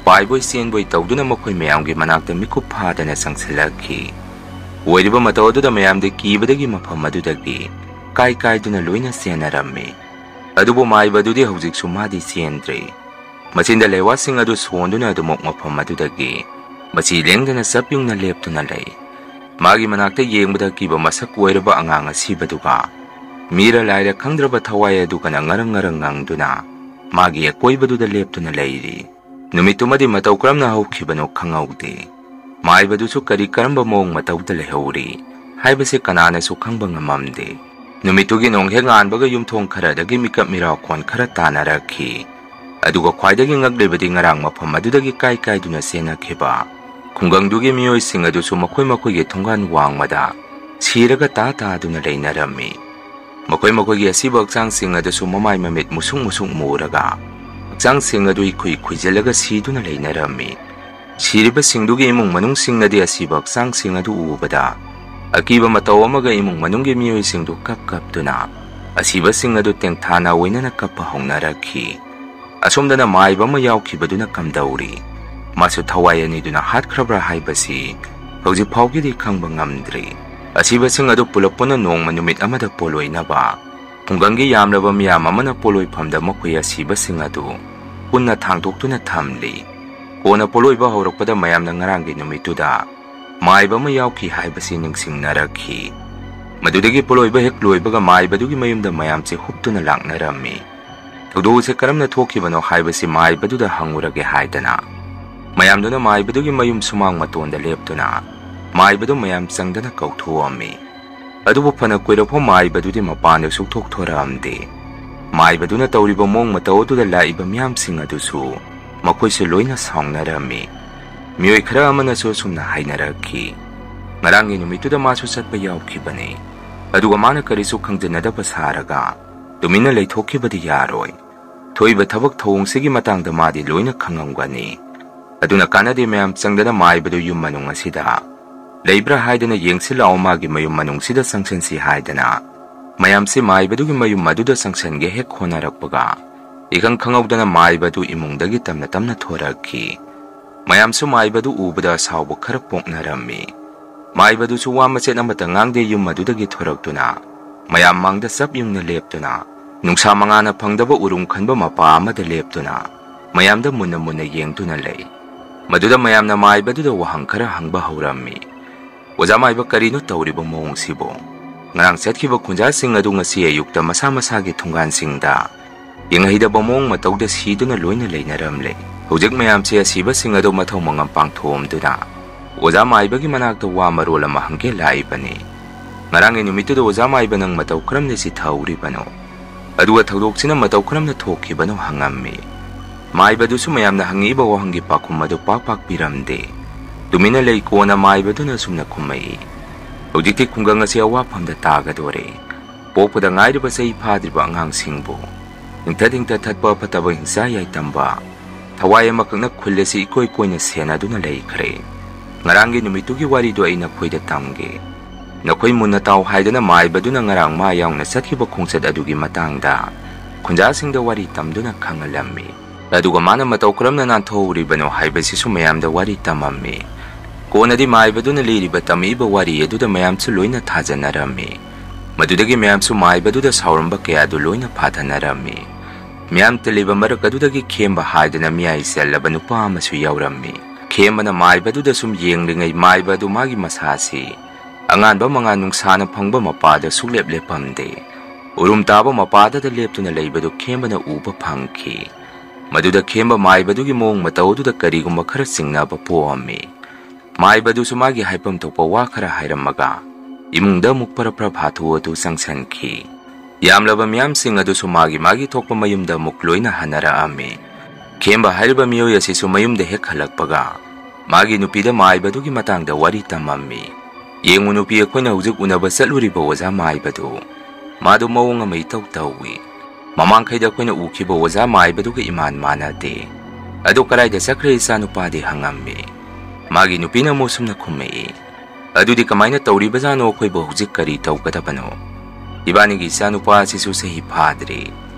ꯄꯥꯏꯕꯣꯏ ꯆꯦꯟꯕꯣꯏ ꯇꯧꯗꯨꯅ ꯃꯈꯣꯏ ꯃꯌꯥꯝꯒꯤ ꯃꯅꯥꯛꯇ ꯃꯤꯀꯨꯞ ꯐꯥꯗꯅ ꯆꯪꯁꯤꯜꯂꯛꯈꯤ꯫ ꯑꯣꯏꯔꯤꯕ ꯃꯇꯧ ꯑꯗꯨꯗ ꯃꯌꯥꯝꯗꯤ ꯀꯤꯕꯗꯒꯤ ꯃꯐꯝ ꯑꯗꯨꯗꯒꯤ ꯀꯥꯏ ꯀꯥꯏꯗꯨꯅ ꯂꯣꯏꯅ ꯆꯦꯟꯅꯔꯝꯃꯤ꯫ ꯑꯗꯨꯕꯨ ꯃꯥꯏꯕꯗꯨꯗꯤ ꯍꯧꯖꯤꯛꯁꯨ ꯃꯥꯗꯤ ꯆꯦꯟꯗ꯭ꯔꯦ꯫ ꯃꯆꯤꯟꯗ ꯂꯩꯋꯥꯁꯤꯡ ꯑꯗꯨ ꯁꯣꯟꯗꯨꯅ ꯑꯗꯨꯃꯛ ꯃꯐꯝ ꯑꯗꯨꯗꯒꯤ ꯃꯆꯤ ꯂꯦꯡꯗꯅ ꯆꯞ ꯌꯨꯡꯅ ꯂꯦꯞꯇꯨꯅ ꯂꯩ꯫ ꯃꯥꯒꯤ ꯃꯅꯥꯛꯇ ꯌꯦꯡꯕꯗ ꯀꯤꯕ ꯃꯁꯛ ꯑꯣꯏꯔꯕ ꯑꯉꯥꯡ ꯑꯁꯤꯕꯗꯨꯒ ꯃꯤꯔ ꯂꯥꯏꯔ ꯈꯪꯗ꯭ꯔꯕ ꯊꯋꯥꯏ ꯑꯗꯨꯒꯅ ꯉꯔꯪ ꯉꯔꯪ ꯉꯪꯗꯨꯅ ꯃꯥꯒꯤ ꯑꯀꯣꯏꯕꯗꯨꯗ ꯂꯦꯞꯇꯨꯅ ꯂꯩꯔꯤ꯫ ꯅꯨꯃꯤꯠꯇꯨꯃꯗꯤ ꯃꯇꯧ ꯀꯔꯝꯅ ꯍꯧꯈꯤꯕꯅꯣ ꯈꯪꯍꯧꯗꯦ꯫ ꯃꯥꯏꯕꯗꯨꯁꯨ ꯀꯔꯤ ꯀꯔꯝꯕ ꯃꯑꯣꯡ ꯃꯇꯧꯗ ꯂꯩꯍꯧꯔꯤ ꯍꯥꯏꯕꯁꯤ ꯀꯅꯥꯅꯁꯨ ꯈꯪꯕ ꯉꯝꯃꯝꯗꯦ꯫ ꯅꯨꯃꯤꯠꯇꯨꯒꯤ ꯅꯣꯡ ꯍꯦꯛ ꯉꯥꯟꯕꯒ ꯌꯨꯝꯊꯣꯡ ꯈꯔꯗꯒꯤ ꯃꯤꯀꯞ ꯃꯤꯔꯥꯎꯈꯣꯟ ꯈꯔ ꯇꯥꯅꯔꯛꯈꯤ꯫ ꯑꯗꯨꯒ ꯈ꯭ꯋꯥꯏꯗꯒꯤ ꯉꯛꯂꯤꯕꯗꯤ ꯉꯔꯥꯡ ꯃꯐꯝ ꯑꯗꯨꯗꯒꯤ ꯀꯥꯏ ꯀꯥꯏꯗꯨꯅ ꯆꯦꯟꯅꯈꯤꯕ ꯈꯨꯡꯒꯪꯗꯨꯒꯤ ꯃꯤꯑꯣꯏꯁꯤꯡ ꯑꯗꯨꯁꯨ ꯃꯈꯣꯏ ꯃꯈꯣꯏꯒꯤ ꯊꯣꯡꯒꯥꯟ ꯋꯥꯡꯃꯗ ꯁꯤꯔꯒ ꯇꯥ ꯇꯥꯗꯨꯅ ꯂꯩꯅꯔꯝꯃꯤ꯫ ꯃꯈꯣꯏ ꯃꯈꯣꯏꯒꯤ ꯑꯁꯤꯕ ꯍꯛꯆꯥꯡꯁꯤꯡ ꯑꯗꯨꯁꯨ ꯃꯃꯥꯏ ꯃꯃꯤꯠ ꯃꯨꯁꯨꯛ ꯃꯨꯁꯨꯛ ꯃꯨꯔꯒ ꯍꯛꯆꯥꯡꯁꯤꯡ ꯑꯗꯨ ꯏꯈꯨꯏ ꯈꯨꯏꯖꯤꯜꯂꯒ ꯁꯤꯗꯨꯅ ꯂꯩꯅꯔꯝꯃꯤ꯫ ꯁꯤꯔꯤꯕꯁꯤꯡꯗꯨꯒꯤ ꯏꯃꯨꯡ ꯃꯅꯨꯡꯁꯤꯡꯅꯗꯤ ꯑꯁꯤꯕ ꯍꯛꯆꯥꯡꯁꯤꯡ ꯑꯗꯨ ꯎꯕꯗ ꯑꯀꯤꯕ ꯃꯇꯧ ꯑꯃꯒ ꯏꯃꯨꯡ ꯃꯅꯨꯡꯒꯤ ꯃꯤꯑꯣꯏꯁꯤꯡꯗꯨ ꯀꯞ ꯀꯞꯇꯨꯅ ꯑꯁꯤꯕꯁꯤꯡ ꯑꯗꯨ ꯇꯦꯡꯊꯥꯅ ꯑꯣꯏꯅꯅ ꯀꯞꯄ ꯍꯧꯅꯔꯛꯈꯤ꯫ ꯑꯁꯣꯝꯗꯅ ꯃꯥꯏꯕ ꯑꯃ ꯌꯥꯎꯈꯤꯕꯗꯨꯅ ꯀꯝꯗꯧꯔꯤ? ꯃꯥꯁꯨ ꯊꯋꯥꯏ ꯑꯅꯤꯗꯨꯅ ꯍꯥꯠꯈ꯭ꯔꯕ꯭ꯔꯥ ꯍꯥꯏꯕꯁꯤ ꯍꯧꯖꯤꯛ ꯐꯥꯎꯒꯤꯗꯤ ꯈꯪꯕ ꯉꯝꯗ꯭ꯔꯤ꯫ ꯑꯁꯤꯕꯁꯤꯡ ꯑꯗꯨ ꯄꯨꯂꯞ ꯄꯨꯟꯅ ꯅꯣꯡꯃ ꯅꯨꯃꯤꯠ ꯑꯃꯗ ꯄꯣꯂꯣꯏꯅꯕ ꯈꯨꯡꯒꯪꯒꯤ ꯌꯥꯝꯂꯕ ꯃꯤꯌꯥꯝ ꯑꯃꯅ ꯄꯣꯂꯣꯏꯐꯝꯗ ꯃꯈꯣꯏ ꯑꯁꯤꯕꯁꯤꯡ ꯑꯗꯨ ꯄꯨꯟꯅ ꯊꯥꯡꯗꯣꯛꯇꯨꯅ ꯊꯝꯂꯤ꯫ ꯀꯣꯟꯅ ꯄꯣꯂꯣꯏꯕ ꯍꯧꯔꯛꯄꯗ ꯃꯌꯥꯝꯅ ꯉꯔꯥꯡꯒꯤ ꯅꯨꯃꯤꯠꯇꯨꯗ ꯃꯥꯏꯕ ꯑꯃ ꯌꯥꯎꯈꯤ ꯍꯥꯏꯕꯁꯤ ꯅꯤꯡꯁꯤꯡꯅꯔꯛꯈꯤ꯫ ꯃꯗꯨꯗꯒꯤ ꯄꯣꯂꯣꯏꯕ ꯍꯦꯛ ꯂꯣꯏꯕꯒ ꯃꯥꯏꯕꯗꯨꯒꯤ ꯃꯌꯨꯝꯗ ꯃꯌꯥꯝꯁꯦ ꯍꯨꯞꯇꯨꯅ ꯂꯥꯛꯅꯔꯝꯃꯤ꯫ ꯊꯧꯗꯣꯛ ꯑꯁꯤ ꯀꯔꯝꯅ ꯊꯣꯛꯈꯤꯕꯅꯣ ꯍꯥꯏꯕꯁꯤ ꯃꯥꯏꯕꯗꯨꯗ ꯍꯪꯉꯨꯔꯒꯦ ꯍꯥꯏꯗꯅ ꯃꯌꯥꯝꯗꯨꯅ ꯃꯥꯏꯕꯗꯨꯒꯤ ꯃꯌꯨꯝ ꯁꯨꯃꯥꯡ ꯃꯇꯣꯟꯗ ꯂꯦꯞꯇꯨꯅ ꯃꯥꯏꯕꯗꯨ ꯃꯌꯥꯝ ꯆꯪꯗꯅ ꯀꯧꯊꯣꯛꯑꯝꯃꯤ꯫ ꯑꯗꯨꯕꯨ ꯐꯅ ꯀꯨꯏꯔꯐꯥꯎ ꯃꯥꯏꯕꯗꯨꯗꯤ ꯃꯄꯥꯟꯗ ꯁꯨꯛꯊꯣꯛ ꯊꯣꯔꯛꯑꯝꯗꯦ꯫ ꯃꯥꯏꯕꯗꯨꯅ ꯇꯧꯔꯤꯕ ꯃꯑꯣꯡ ꯃꯇꯧ ꯑꯗꯨꯗ ꯂꯥꯛꯏꯕ ꯃꯤꯌꯥꯝꯁꯤꯡ ꯑꯗꯨꯁꯨ ꯃꯈꯣꯏꯁꯨ ꯂꯣꯏꯅ ꯁꯥꯎꯅꯔꯝꯃꯤ꯫ ꯃꯤꯑꯣꯏ ꯈꯔ ꯑꯃꯅꯁꯨ ꯑꯁꯨꯝꯅ ꯍꯥꯏꯅꯔꯛꯈꯤ, "ꯉꯔꯥꯡꯒꯤ ꯅꯨꯃꯤꯠꯇꯨꯗ ꯃꯥꯁꯨ ꯆꯠꯄ ꯌꯥꯎꯈꯤꯕꯅꯤ, ꯑꯗꯨꯒ ꯃꯥꯅ ꯀꯔꯤꯁꯨ ꯈꯪꯖꯟꯅꯗꯕ ꯁꯥꯔꯒ ꯇꯨꯃꯤꯟꯅ ꯂꯩꯊꯣꯛꯈꯤꯕꯗꯤ ꯌꯥꯔꯣꯏ꯫ ꯊꯣꯛꯏꯕ ꯊꯕꯛ ꯊꯧꯑꯣꯡꯁꯤꯒꯤ ꯃꯇꯥꯡꯗ ꯃꯥꯗꯤ ꯂꯣꯏꯅ ꯈꯪꯉꯝꯒꯅꯤ꯫ ꯑꯗꯨꯅ ꯀꯥꯟꯅꯗꯦ ꯃꯌꯥꯝ ꯆꯪꯗꯅ ꯃꯥꯏꯕꯗꯨ ꯌꯨꯝ ꯃꯅꯨꯡ ꯑꯁꯤꯗ ꯂꯩꯕ꯭ꯔꯥ ꯍꯥꯏꯗꯅ ꯌꯦꯡꯁꯤꯜꯂꯛꯑꯣ, ꯃꯥꯒꯤ ꯃꯌꯨꯝ ꯃꯅꯨꯡꯁꯤꯗ ꯆꯪꯁꯤꯟꯁꯤ" ꯍꯥꯏꯗꯅ ꯃꯌꯥꯝꯁꯤ ꯃꯥꯏꯕꯗꯨꯒꯤ ꯃꯌꯨꯝ ꯑꯗꯨꯗ ꯆꯪꯁꯤꯟꯒꯦ ꯍꯦꯛ ꯍꯣꯠꯅꯔꯛꯄꯒ ꯏꯈꯪ ꯈꯪꯍꯧꯗꯅ ꯃꯥꯏꯕꯗꯨ ꯏꯃꯨꯡꯗꯒꯤ ꯇꯞꯅ ꯇꯞꯅ ꯊꯣꯔꯛꯈꯤ꯫ ꯃꯌꯥꯝꯁꯨ ꯃꯥꯏꯕꯗꯨ ꯎꯕꯗ ꯑꯁꯥꯎꯕ ꯈꯔ ꯄꯣꯛꯅꯔꯝꯃꯤ꯫ ꯃꯥꯏꯕꯗꯨꯁꯨ ꯋꯥ ꯃꯆꯦꯠ ꯑꯃꯠꯇ ꯉꯥꯡꯗꯦ, ꯌꯨꯝ ꯑꯗꯨꯗꯒꯤ ꯊꯣꯔꯛꯇꯨꯅ ꯃꯌꯥꯝ ꯃꯥꯡꯗ ꯆꯞ ꯌꯨꯡꯅ ꯂꯦꯞꯇꯨꯅ ꯅꯨꯡꯁꯥ ꯃꯉꯥꯅ ꯐꯪꯗꯕ ꯎꯔꯨꯝ ꯈꯟꯕ ꯃꯄꯥ ꯑꯃꯗ ꯂꯦꯞꯇꯨꯅ ꯃꯌꯥꯝꯗ ꯃꯨꯟꯅ ꯃꯨꯟꯅ ꯌꯦꯡꯗꯨꯅ ꯂꯩ꯫ ꯃꯗꯨꯗ ꯃꯌꯥꯝꯅ ꯃꯥꯏꯕꯗꯨꯗ ꯋꯥꯍꯪ ꯈꯔ ꯍꯪꯕ ꯍꯧꯔꯝꯃꯤ꯫ "ꯑꯣꯖꯥ ꯃꯥꯏꯕ, ꯀꯔꯤꯅꯣ ꯇꯧꯔꯤꯕ ꯃꯑꯣꯡꯁꯤꯕꯨ? ꯉꯔꯥꯡ ꯆꯠꯈꯤꯕ ꯈꯨꯟꯖꯥꯁꯤꯡ ꯑꯗꯨ ꯉꯁꯤ ꯑꯌꯨꯛꯇ ꯃꯁꯥ ꯃꯁꯥꯒꯤ ꯊꯣꯡꯒꯥꯟꯁꯤꯡꯗ ꯌꯦꯡꯍꯩꯗꯕ ꯃꯑꯣꯡ ꯃꯇꯧꯗ ꯁꯤꯗꯨꯅ ꯂꯣꯏꯅ ꯂꯩꯅꯔꯝꯂꯦ꯫ ꯍꯧꯖꯤꯛ ꯃꯌꯥꯝꯁꯦ ꯑꯁꯤꯕꯁꯤꯡ ꯑꯗꯨ ꯃꯊꯧ ꯃꯉꯝ ꯄꯥꯡꯊꯣꯛꯑꯝꯗꯨꯅ ꯑꯣꯖꯥ ꯃꯥꯏꯕꯒꯤ ꯃꯅꯥꯛꯇ ꯋꯥ ꯃꯔꯣꯜ ꯑꯃ ꯍꯪꯒꯦ ꯂꯥꯛꯏꯕꯅꯤ꯫ ꯉꯔꯥꯡꯒꯤ ꯅꯨꯃꯤꯠꯇꯨꯗ ꯑꯣꯖꯥ ꯃꯥꯏꯕ ꯅꯪ ꯃꯇꯧ ꯀꯔꯝꯅ ꯆꯤꯊꯍꯧꯔꯤꯕꯅꯣ? ꯑꯗꯨꯒ ꯊꯧꯗꯣꯛꯁꯤꯅ ꯃꯇꯧ ꯀꯔꯝꯅ ꯊꯣꯛꯈꯤꯕꯅꯣ?" ꯍꯪꯉꯝꯃꯤ꯫ ꯃꯥꯏꯕꯗꯨꯁꯨ ꯃꯌꯥꯝꯅ ꯍꯪꯉꯛꯏꯕ ꯋꯥꯍꯪꯒꯤ ꯄꯥꯎꯈꯨꯝ ꯑꯗꯨ ꯄꯥꯛ ꯄꯥꯛ ꯄꯤꯔꯝꯗꯦ꯫ ꯇꯨꯃꯤꯟꯅ ꯂꯩ꯫ ꯀꯣꯟꯅ ꯃꯥꯏꯕꯗꯨꯅ ꯑꯁꯨꯝꯅ ꯈꯨꯝꯃꯛꯏ, "ꯍꯧꯖꯤꯛꯇꯤ ꯈꯨꯡꯒꯪ ꯑꯁꯤ ꯑꯋꯥꯐꯝꯗ ꯇꯥꯒꯗꯣꯔꯦ꯫ ꯄꯣꯛꯄꯗ ꯉꯥꯏꯔꯤꯕ ꯆꯍꯤ ꯐꯥꯗ꯭ꯔꯤꯕ ꯑꯉꯥꯡꯁꯤꯡꯕꯨ ꯍꯤꯡꯊꯠ ꯍꯤꯡꯊꯠ ꯊꯠꯄ ꯐꯠꯇꯕ ꯍꯤꯡꯁꯥ ꯌꯥꯏꯇꯝꯕ, ꯊꯋꯥꯏ ꯑꯃꯈꯛꯅ ꯈꯨꯜ ꯑꯁꯤ ꯏꯀꯣꯏ ꯀꯣꯏꯅ ꯁꯦꯟꯅꯗꯨꯅ ꯂꯩꯈ꯭ꯔꯦ꯫ ꯉꯔꯥꯡꯒꯤ ꯅꯨꯃꯤꯠꯇꯨꯒꯤ ꯋꯥꯔꯤꯗꯨ ꯑꯩ ꯅꯈꯣꯏꯗ ꯇꯝꯒꯦ꯫ ꯅꯈꯣꯏ ꯃꯨꯟꯅ ꯇꯥꯎ ꯍꯥꯏꯗꯅ ꯃꯥꯏꯕꯗꯨꯅ ꯉꯔꯥꯡ ꯃꯥ ꯌꯥꯎꯅ ꯆꯠꯈꯤꯕ ꯈꯣꯡꯆꯠ ꯑꯗꯨꯒꯤ ꯃꯇꯥꯡꯗ ꯈꯨꯟꯖꯥꯁꯤꯡꯗ ꯋꯥꯔꯤ ꯇꯝꯗꯨꯅ ꯈꯪꯍꯜꯂꯝꯃꯤ꯫ ꯑꯗꯨꯒ ꯃꯥꯅ ꯃꯇꯧ ꯀꯔꯝꯅ ꯅꯥꯟꯊꯣꯛꯍꯧꯔꯤꯕꯅꯣ ꯍꯥꯏꯕꯁꯤꯁꯨ ꯃꯌꯥꯝꯗ ꯋꯥꯔꯤ ꯇꯝꯃꯝꯃꯤ꯫ ꯀꯣꯟꯅꯗꯤ ꯃꯥꯏꯕꯗꯨꯅ ꯂꯤꯔꯤꯕ ꯇꯝꯃꯛꯏꯕ ꯋꯥꯔꯤ ꯑꯗꯨꯗ ꯃꯌꯥꯝꯁꯨ ꯂꯣꯏꯅ ꯊꯥꯖꯅꯔꯝꯃꯤ꯫ ꯃꯗꯨꯗꯒꯤ ꯃꯌꯥꯝꯁꯨ ꯃꯥꯏꯕꯗꯨꯗ ꯁꯥꯎꯔꯝꯕ ꯀꯌꯥꯗꯨ ꯂꯣꯏꯅ ꯐꯥꯊꯅꯔꯝꯃꯤ꯫ ꯃꯤꯌꯥꯝ ꯇꯤꯜꯂꯤꯕ ꯃꯔꯛ ꯑꯗꯨꯗꯒꯤ ꯈꯦꯝꯕ ꯍꯥꯏꯗꯅ ꯃꯤꯌꯥꯏ ꯆꯜꯂꯕ ꯅꯨꯄꯥ ꯑꯃꯁꯨ ꯌꯥꯎꯔꯝꯃꯤ꯫ ꯈꯦꯝꯕꯅ ꯃꯥꯏꯕꯗꯨꯗ ꯁꯨꯝ ꯌꯦꯡꯂꯤꯉꯩ ꯃꯥꯏꯕ ꯑꯗꯨ ꯃꯥꯒꯤ ꯃꯁꯥ ꯑꯁꯤ ꯑꯉꯥꯟꯕ ꯃꯉꯥꯜ ꯅꯨꯡꯁꯥꯅ ꯐꯪꯕ ꯃꯄꯥꯗ ꯁꯨꯛꯂꯦꯞ ꯂꯦꯞꯄꯝꯗꯦ꯫ ꯎꯔꯨꯝ ꯇꯥꯕ ꯃꯄꯥꯗꯗ ꯂꯦꯞꯇꯨꯅ ꯂꯩꯕꯗꯨ ꯈꯦꯝꯕꯅ ꯎꯕ ꯐꯪꯈꯤ꯫ ꯃꯗꯨꯗ ꯈꯦꯝꯕ ꯃꯥꯏꯕꯗꯨꯒꯤ ꯃꯑꯣꯡ ꯃꯇꯧ ꯑꯗꯨꯗ ꯀꯔꯤꯒꯨꯝꯕ ꯈꯔ ꯆꯤꯡꯅꯕ ꯄꯣꯛꯑꯝꯃꯤ꯫ ꯃꯥꯏꯕꯗꯨꯁꯨ ꯃꯥꯒꯤ ꯍꯥꯏꯐꯝ ꯊꯣꯛꯄ ꯋꯥ ꯈꯔ ꯍꯥꯏꯔꯝꯃꯒ ꯏꯃꯨꯡꯗ ꯑꯃꯨꯛ ꯄꯔꯞ ꯄꯔꯞ ꯍꯥꯊꯨ ꯍꯥꯊꯨ ꯆꯪꯁꯟꯈꯤ꯫ ꯌꯥꯝꯂꯕ ꯃꯤꯌꯥꯝꯁꯤꯡ ꯑꯗꯨꯁꯨ ꯃꯥꯒꯤ ꯃꯥꯒꯤ ꯊꯣꯛꯄ ꯃꯌꯨꯝꯗ ꯑꯃꯨꯛ ꯂꯣꯏꯅ ꯍꯟꯅꯔꯛꯑꯝꯃꯤ꯫ ꯈꯦꯝꯕ ꯍꯥꯏꯔꯤꯕ ꯃꯤꯑꯣꯏ ꯑꯁꯤꯁꯨ ꯃꯌꯨꯝꯗ ꯍꯦꯛ ꯍꯜꯂꯛꯄꯒ ꯃꯥꯒꯤ ꯅꯨꯄꯤꯗ ꯃꯥꯏꯕꯗꯨꯒꯤ ꯃꯇꯥꯡꯗ ꯋꯥꯔꯤ ꯇꯝꯃꯝꯃꯤ꯫ "ꯌꯦꯡꯉꯨ ꯅꯨꯄꯤ, ꯑꯩꯈꯣꯏꯅ ꯍꯧꯖꯤꯛ ꯎꯅꯕ ꯆꯠꯂꯨꯔꯤꯕ ꯑꯣꯖꯥ ꯃꯥꯏꯕꯗꯨ, ꯃꯥꯗꯨ ꯃꯑꯣꯡ ꯑꯃ ꯏꯇꯧ ꯇꯧꯏ꯫ ꯃꯃꯥꯡꯈꯩꯗ ꯑꯩꯈꯣꯏꯅ ꯎꯈꯤꯕ ꯑꯣꯖꯥ ꯃꯥꯏꯕꯗꯨꯒ ꯏꯃꯥꯟ ꯃꯥꯟꯅꯗꯦ꯫ ꯑꯗꯨ ꯀꯗꯥꯏꯗ ꯆꯠꯈ꯭ꯔꯦ ꯏꯆꯥꯅꯨꯄꯥꯗꯤ?" ꯍꯪꯉꯝꯃꯤ꯫ ꯃꯥꯒꯤ ꯅꯨꯄꯤꯅ ꯑꯃꯨꯛ ꯁꯨꯝꯅ ꯈꯨꯝꯃꯛꯏ, "ꯑꯗꯨꯗꯤ ꯀꯃꯥꯏꯅ ꯇꯧꯔꯤꯕꯖꯥꯠꯅꯣ? ꯑꯩꯈꯣꯏꯕꯨ ꯍꯧꯖꯤꯛ ꯀꯔꯤ ꯇꯧꯒꯗꯕꯅꯣ? ꯏꯕꯥꯅꯤꯒꯤ ꯏꯆꯥꯅꯨꯄꯥ ꯑꯁꯤꯁꯨ ꯆꯍꯤ ꯐꯥꯗ꯭ꯔꯤ,